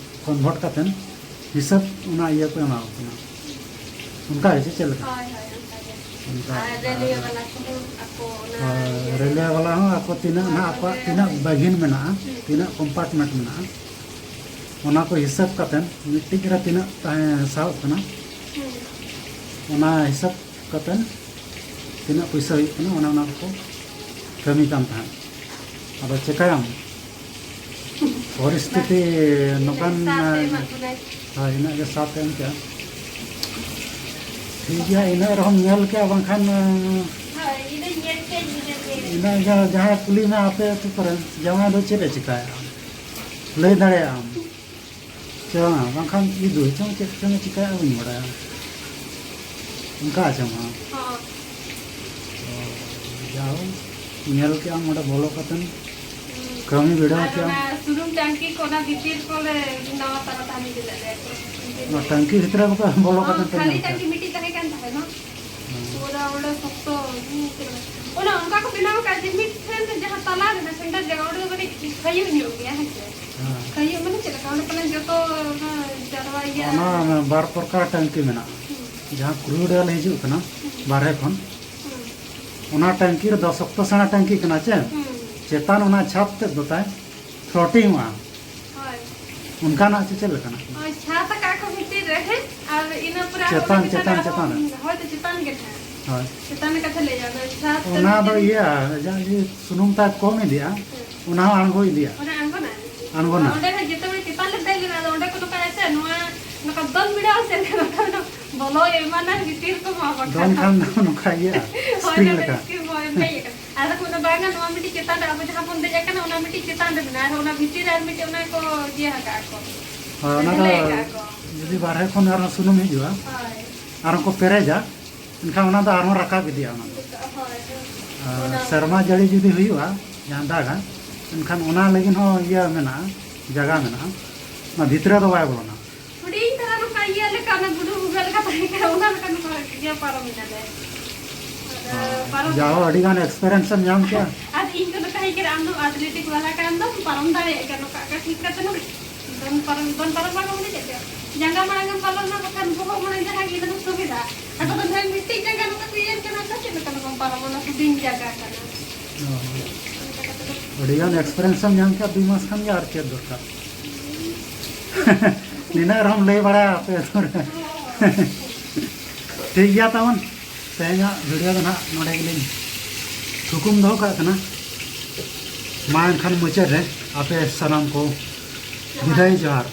ᱠᱚᱱᱵᱷᱟᱨᱴ ᱠᱟᱛᱮᱫ ᱦᱤᱥᱟᱹᱵ ᱚᱱᱟ ᱤᱭᱟᱹ ᱠᱚ ᱮᱢᱟ ᱠᱚ ᱠᱟᱱᱟ᱾ ᱚᱱᱠᱟ ᱜᱮ ᱥᱮ ᱪᱮᱫ ᱞᱮᱠᱟ? ᱦᱳᱭ, ᱦᱳᱭ, ᱚᱱᱠᱟ ᱜᱮ᱾ ᱚᱱᱠᱟ᱾ ᱟᱨ ᱨᱮᱞᱣᱮ ᱵᱟᱞᱟ ᱠᱚᱦᱚᱸ ᱟᱠᱚ ᱚᱱᱟ ᱦᱳᱭ, ᱤᱭᱟᱹ ᱨᱮᱞᱣᱮ ᱵᱟᱞᱟ ᱦᱚᱸ ᱟᱠᱚ ᱛᱤᱱᱟᱹᱜ ᱚᱱᱟ ᱱᱟᱦᱟᱜ ᱟᱠᱚᱣᱟᱜ ᱠᱚᱜᱮ ᱛᱤᱱᱟᱹᱜ ᱵᱟᱹᱜᱤᱱ ᱢᱮᱱᱟᱜᱼᱟ, ᱦᱩᱸ᱾ ᱛᱤᱱᱟᱹᱜ ᱠᱚᱢᱯᱟᱨᱴᱢᱮᱱᱴ ᱢᱮᱱᱟᱜᱼᱟ, ᱚᱱᱟ ᱠᱚ ᱦᱤᱥᱟᱹᱵ ᱠᱟᱛᱮᱫ ᱢᱤᱫᱴᱤᱡ ᱨᱮ ᱛᱤᱱᱟᱹᱜ ᱛᱟᱦᱮᱸ ᱥᱟᱦᱚᱵ ᱠᱟᱱᱟ, ᱦᱩᱸ᱾ ᱚᱱᱟ ᱦᱤᱥᱟᱹᱵ ᱠᱟᱛᱮᱫ ᱛᱤᱱᱟᱹᱜ ᱯᱩᱭᱥᱟᱹ ᱦᱩᱭᱩᱜ ᱠᱟᱱᱟ, ᱚᱱᱮ ᱚᱱᱟ ᱠᱚᱠᱚ ᱠᱟᱹᱢᱤ ᱠᱟᱱ ᱛᱟᱦᱮᱸᱫ᱾ ᱟᱫᱚ ᱪᱮᱠᱟᱭᱟᱢ, ᱯᱚᱨᱤᱥᱛᱷᱤᱛᱤ ᱱᱚᱝᱠᱟᱱ, ᱥᱟᱛ ᱮ ᱮᱢᱟᱜ ᱵᱚᱱᱟᱭ᱾ ᱦᱳᱭ, ᱤᱱᱟᱹᱜ ᱜᱮ ᱥᱟᱛ ᱮᱢ ᱠᱮᱜᱼᱟ᱾ ᱴᱷᱤᱠ ᱜᱮᱭᱟ, ᱤᱱᱟᱹᱜ ᱨᱮᱦᱚᱸᱢ ᱧᱮᱞ ᱠᱮᱜᱼᱟ, ᱵᱟᱝᱠᱷᱟᱱ, ᱦᱳᱭ, ᱤᱱᱟᱹᱧ ᱧᱮᱞ ᱠᱮᱜᱼᱟ, ᱤᱱᱟᱹ ᱜᱮ᱾ ᱤᱱᱟᱹ ᱡᱟᱦᱟᱸ, ᱡᱟᱦᱟᱸᱭ ᱠᱩᱞᱤ ᱢᱮᱭᱟ, ᱟᱯᱮ ᱟᱹᱛᱩ ᱠᱚᱨᱮ ᱡᱟᱶᱟᱭ ᱫᱚ ᱪᱮᱫ ᱮ ᱪᱤᱠᱟᱹᱭᱟ? ᱞᱟᱹᱭ ᱫᱟᱲᱮᱭᱟᱜ ᱟᱢ ᱥᱮ ᱵᱟᱝᱟ? ᱵᱟᱝᱠᱷᱟᱱ ᱤᱫᱩᱭ ᱪᱚᱝ ᱪᱮᱫ ᱪᱚᱝ ᱮ ᱪᱤᱠᱟᱹᱭᱟ, ᱵᱟᱹᱧ ᱵᱟᱲᱟᱭᱟ᱾ ᱚᱱᱠᱟ ᱟᱸᱡᱚᱢᱚᱜᱼᱟ᱾ ᱦᱚᱸ᱾ ᱚ, ᱡᱟᱦᱳ, ᱧᱮᱞ ᱠᱮᱜ ᱟᱢ ᱚᱸᱰᱮ ᱵᱚᱞᱚ ᱠᱟᱛᱮᱢ ᱦᱩᱸ᱾ ᱠᱟᱹᱢᱤ ᱵᱤᱰᱟᱹᱣ ᱟᱨ ᱠᱮᱜ ᱟᱢ᱾ ᱚᱱᱟ ᱥᱩᱱᱩᱢ ᱴᱟᱝᱠᱤ ᱠᱚ ᱚᱱᱟ ᱵᱷᱤᱛᱤᱨ ᱠᱚᱨᱮ ᱱᱟᱣᱟ ᱛᱟᱨᱟ ᱛᱟᱦᱮᱸ ᱠᱮᱫᱟ ᱞᱮ᱾ ᱚᱱᱟ ᱴᱟᱝᱠᱤ ᱵᱷᱤᱛᱨᱤ ᱨᱮ ᱵᱚᱞᱚ ᱦᱚᱸ, ᱠᱟᱛᱮ ᱯᱮ ᱠᱷᱟᱹᱞᱤ ᱧᱮᱞ ᱠᱮᱜᱼᱟ? ᱴᱟᱝᱠᱤ ᱢᱤᱫᱴᱤᱡ ᱛᱟᱦᱮᱸ ᱠᱟᱱ ᱛᱟᱦᱮᱱᱟ᱾ ᱦᱩᱸ᱾ ᱯᱩᱨᱟᱹ ᱚᱸᱰᱮ ᱥᱚᱠᱛᱚ, ᱦᱩᱸ, ᱪᱮᱫ ᱞᱮᱠᱟ? ᱚᱱᱟ ᱚᱱᱠᱟ ᱠᱚ ᱵᱮᱱᱟᱣ ᱟᱠᱟᱫ ᱡᱮ ᱢᱤᱫ ᱴᱷᱮᱱ ᱨᱮ ᱡᱟᱦᱟᱸ ᱛᱟᱞᱟ ᱨᱮ ᱱᱟᱥᱮᱱᱟᱜ ᱡᱟᱭᱜᱟ, ᱚᱸᱰᱮ ᱫᱚ ᱠᱟᱹᱴᱤᱡ ᱠᱷᱟᱹᱭᱩᱜ ᱧᱚᱜ ᱜᱮᱭᱟ, ᱦᱮᱸ ᱥᱮ? ᱦᱮᱸ᱾ ᱠᱷᱟᱹᱭᱩᱜ ᱢᱟᱱᱮ ᱪᱮᱫ ᱞᱮᱠᱟ? ᱚᱸᱰᱮ ᱯᱟᱞᱮᱱ ᱡᱚᱛᱚ ᱚᱱᱟ ᱡᱟᱨᱣᱟ ᱤᱭᱟᱹ ᱚᱱᱟ, ᱚᱱᱟ ᱵᱟᱨ ᱯᱨᱚᱠᱟᱨ ᱴᱟᱝᱠᱤ ᱢᱮᱱᱟᱜᱼᱟ᱾ ᱦᱩᱸ᱾ ᱡᱟᱦᱟᱸ ᱠᱨᱩᱰ ᱚᱭᱮᱞ ᱦᱤᱡᱩᱜ ᱠᱟᱱᱟ ᱦᱩᱸ᱾ ᱵᱟᱨᱦᱮ ᱠᱷᱚᱱ, ᱦᱩᱸ᱾ ᱚᱱᱟ ᱴᱟᱝᱠᱤ ᱨᱮᱫᱚ ᱥᱚᱠᱛᱚ ᱥᱮᱬᱟ ᱴᱟᱝᱠᱤ ᱠᱟᱱᱟ ᱪᱮ? ᱦᱩᱸ᱾ ᱪᱮᱛᱟᱱ ᱚᱱᱟ ᱪᱷᱟᱫᱽ ᱛᱮᱫ ᱫᱚ ᱛᱟᱭ ᱯᱷᱞᱳᱴᱤᱝ ᱚᱜᱼᱟ᱾ ᱦᱳᱭ᱾ ᱚᱱᱠᱟᱱᱟᱜ ᱥᱮ ᱪᱮᱫ ᱞᱮᱠᱟᱱᱟᱜ? ᱦᱳᱭ, ᱪᱷᱟᱫᱽ ᱟᱠᱟᱫ ᱠᱚ ᱵᱷᱤᱛᱤᱨ ᱨᱮ, ᱦᱮᱸ? ᱟᱨ ᱤᱱᱟᱹ ᱯᱚᱨᱮ ᱟᱨᱦᱚᱸ ᱪᱮᱛᱟᱱ, ᱢᱤᱫᱴᱟᱝ ᱪᱮᱛᱟᱱ, ᱟᱨᱦᱚᱸ ᱪᱮᱛᱟᱱ ᱨᱮ᱾ ᱦᱳᱭ ᱛᱚ, ᱪᱮᱛᱟᱱ ᱜᱮ ᱱᱟᱦᱟᱜ᱾ ᱦᱳᱭ᱾ ᱪᱮᱛᱟᱱ ᱞᱮᱠᱟ ᱛᱟᱦᱞᱮ ᱚᱱᱟ ᱥᱟᱛ ᱚᱱᱟ ᱫᱚ ᱛᱟᱹᱨᱤᱠᱷ ᱤᱭᱟᱹ, ᱡᱟᱦᱟᱸ ᱡᱮ ᱥᱩᱱᱩᱢ ᱛᱟᱭ ᱠᱚᱢ ᱤᱫᱤᱜᱼᱟ, ᱦᱮᱸ᱾ ᱚᱱᱟ ᱦᱚᱸ ᱟᱬᱜᱚ ᱤᱫᱤᱜᱼᱟ᱾ ᱚᱱᱟ ᱟᱬᱜᱚᱱᱟ? ᱟᱬᱜᱚᱱᱟ᱾ ᱚᱸᱰᱮ ᱦᱚᱸ ᱡᱚᱛᱚ ᱦᱚᱲ ᱪᱮᱛᱟᱱ ᱞᱮ ᱫᱮᱡ ᱞᱮᱱᱟ, ᱟᱫᱚ ᱚᱸᱰᱮ ᱠᱚ ᱱᱚᱝᱠᱟᱭᱟ ᱥᱮ, ᱱᱚᱣᱟ ᱱᱚᱝᱠᱟ ᱫᱚᱱ ᱵᱷᱤᱲᱟᱹᱣ ᱥᱮ, ᱱᱚᱝᱠᱟ ᱫᱚ ᱵᱚᱞᱚᱭ ᱮᱢᱟᱱᱟ ᱵᱷᱤᱛᱤᱨ ᱠᱚ ᱢᱟ ᱵᱟᱠᱷᱟᱱ᱾ ᱫᱚᱱ ᱠᱷᱟᱱ ᱫᱚ ᱱᱚᱝᱠᱟ ᱤᱭᱟᱹᱜᱼᱟ, ᱦᱳᱭ, spring ᱱᱚᱰᱮ ᱞᱮᱠᱟ᱾ Spring ᱦᱳᱭ, ᱮᱢ ᱫᱮᱡ ᱟᱠᱟᱱᱟ᱾ ᱟᱫᱚ ᱠᱚ ᱢᱮᱱᱟ, "ᱵᱟᱝᱟ, ᱱᱚᱣᱟ ᱢᱤᱫᱴᱤᱡ ᱪᱮᱛᱟᱱ ᱨᱮ ᱟᱵᱚ ᱡᱟᱦᱟᱸ ᱵᱚᱱ ᱫᱮᱡ ᱟᱠᱟᱱᱟ, ᱚᱱᱟ ᱢᱤᱫᱴᱤᱡ ᱪᱮᱛᱟᱱ ᱨᱮ ᱢᱮᱱᱟᱜᱼᱟ, ᱟᱨ ᱚᱱᱟ ᱵᱷᱤᱛᱤᱨ ᱨᱮ ᱟᱨ ᱢᱤᱫᱴᱤᱡ ᱚᱱᱟ ᱠᱚ ᱤᱭᱟᱹ ᱟᱠᱟᱫᱼᱟ ᱠᱚ, ᱦᱳᱭ, ᱚᱱᱟ ᱫᱚ ᱰᱷᱟᱹᱞᱟᱹᱭ ᱟᱠᱟᱫᱼᱟ ᱠᱚ᱾ ᱡᱩᱫᱤ ᱵᱟᱨᱦᱮ ᱠᱷᱚᱱ ᱟᱨᱦᱚᱸ ᱥᱩᱱᱩᱢ ᱦᱤᱡᱩᱜᱼᱟ, ᱦᱳᱭ᱾ ᱟᱨᱦᱚᱸ ᱠᱚ ᱯᱮᱨᱮᱡᱟ, ᱮᱱᱠᱷᱟᱱ ᱚᱱᱟ ᱫᱚ ᱟᱨᱦᱚᱸ ᱨᱟᱠᱟᱵ ᱤᱫᱤᱜᱼᱟ ᱚᱱᱟ ᱫᱚ᱾ ᱦᱳᱭ, ᱦᱳᱭ᱾ ᱟᱨ ᱚᱱᱟ ᱥᱮᱨᱢᱟ ᱡᱟᱹᱲᱤ ᱡᱩᱫᱤ ᱦᱩᱭᱩᱜᱼᱟ, ᱡᱟᱦᱟᱸ ᱫᱟᱜᱟ, ᱮᱱᱠᱷᱟᱱ ᱚᱱᱟ ᱞᱟᱹᱜᱤᱫ ᱦᱚᱸ ᱤᱭᱟᱹ ᱢᱮᱱᱟᱜᱼᱟ, ᱡᱟᱭᱜᱟ ᱢᱮᱱᱟᱜᱼᱟ, ᱚᱱᱟ ᱵᱷᱤᱛᱨᱤ ᱫᱚ ᱵᱟᱭ ᱵᱚᱞᱚᱱᱟ᱾ ᱦᱩᱰᱤᱧ ᱫᱷᱟᱨᱟ ᱱᱚᱝᱠᱟ ᱤᱭᱟᱹ ᱞᱮᱠᱟ, ᱚᱱᱟ ᱜᱩᱰᱩ ᱵᱷᱩᱜᱟᱹᱜ ᱞᱮᱠᱟ ᱛᱟᱦᱮᱸ ᱠᱟᱱᱟ, ᱚᱱᱟ ᱞᱮᱠᱟ ᱱᱚᱝᱠᱟ ᱤᱭᱟᱹ ᱯᱟᱨᱚᱢ ᱮᱱᱟᱞᱮ᱾ ᱟᱫᱚ ᱯᱟᱨᱚᱢ ᱡᱟᱦᱳ, ᱟᱹᱰᱤ ᱜᱟᱱ experience ᱮᱢ ᱧᱟᱢ ᱠᱮᱜᱼᱟ᱾ ᱟᱨ ᱤᱧ ᱫᱚ ᱱᱚᱝᱠᱟ ᱦᱮᱡ ᱠᱟᱱᱟ, ᱟᱢ ᱫᱚ athletic ᱵᱟᱞᱟ ᱠᱟᱱ ᱫᱚᱢ, ᱯᱟᱨᱚᱢ ᱫᱟᱲᱮᱭᱟᱜ ᱜᱮᱭᱟ, ᱱᱚᱝᱠᱟ ᱟᱠᱟ ᱴᱷᱤᱠ ᱠᱟᱛᱮ ᱱᱚᱝᱠᱟ ᱫᱚᱱ ᱯᱟᱨᱚᱢ, ᱫᱚᱱ ᱯᱟᱨᱚᱢ ᱵᱟᱝ ᱢᱟᱱᱮ ᱪᱮᱫ ᱪᱚ? ᱡᱟᱸᱜᱟ ᱢᱟᱲᱟᱝ ᱮᱢ ᱯᱟᱨᱚᱢ ᱞᱮᱱᱟ, ᱵᱟᱠᱷᱟᱱ ᱵᱚᱦᱚᱜ ᱢᱟᱲᱟᱝ ᱡᱟᱦᱟᱸ ᱜᱮ, ᱤᱱᱟᱹ ᱫᱚ ᱥᱩᱵᱤᱫᱷᱟ᱾ ᱟᱫᱚ ᱫᱚ ᱱᱟᱦᱟᱜ ᱢᱤᱫᱴᱤᱡ ᱡᱟᱸᱜᱟ ᱱᱚᱝᱠᱟ ᱠᱚ ᱤᱭᱟᱹ ᱠᱟᱱᱟ, ᱚᱱᱠᱟ ᱪᱮᱫ ᱞᱮᱠᱟ ᱱᱚᱝᱠᱟᱢ ᱯᱟᱨᱚᱢᱟ? ᱚᱱᱟ ᱦᱩᱰᱤᱧ ᱡᱟᱭᱜᱟ ᱠᱟᱱᱟ᱾ ᱚ᱾ ᱚᱱᱠᱟ ᱠᱟᱛᱮ ᱫᱚ ᱟᱹᱰᱤ ᱜᱟᱱ experience ᱮᱢ ᱧᱟᱢ ᱠᱮᱫᱟ, ᱫᱩ ᱢᱟᱥ ᱠᱷᱟᱱ ᱜᱮ, ᱟᱨ ᱪᱮᱫ ᱫᱚᱨᱠᱟᱨ? ᱱᱤᱱᱟᱹᱜ ᱨᱮᱦᱚᱸᱢ ᱞᱟᱹᱭ ᱵᱟᱲᱟᱭᱟ ᱟᱯᱮ ᱟᱹᱛᱩ ᱨᱮ᱾ ᱴᱷᱤᱠ ᱜᱮᱭᱟ ᱛᱟᱵᱚᱱ, ᱛᱮᱦᱮᱧᱟᱜ video ᱫᱚ ᱱᱟᱦᱟᱜ ᱱᱚᱰᱮ ᱜᱮᱞᱤᱧ ᱛᱷᱩᱠᱩᱢ ᱫᱚᱦᱚ ᱠᱟᱜ ᱠᱟᱱᱟ᱾ ᱢᱟ ᱮᱱᱠᱷᱟᱱ ᱢᱩᱪᱟᱹᱫ ᱨᱮ ᱟᱯᱮ ᱥᱟᱱᱟᱢ ᱠᱚ ᱵᱤᱫᱟᱹᱭ ᱡᱚᱦᱟᱨ᱾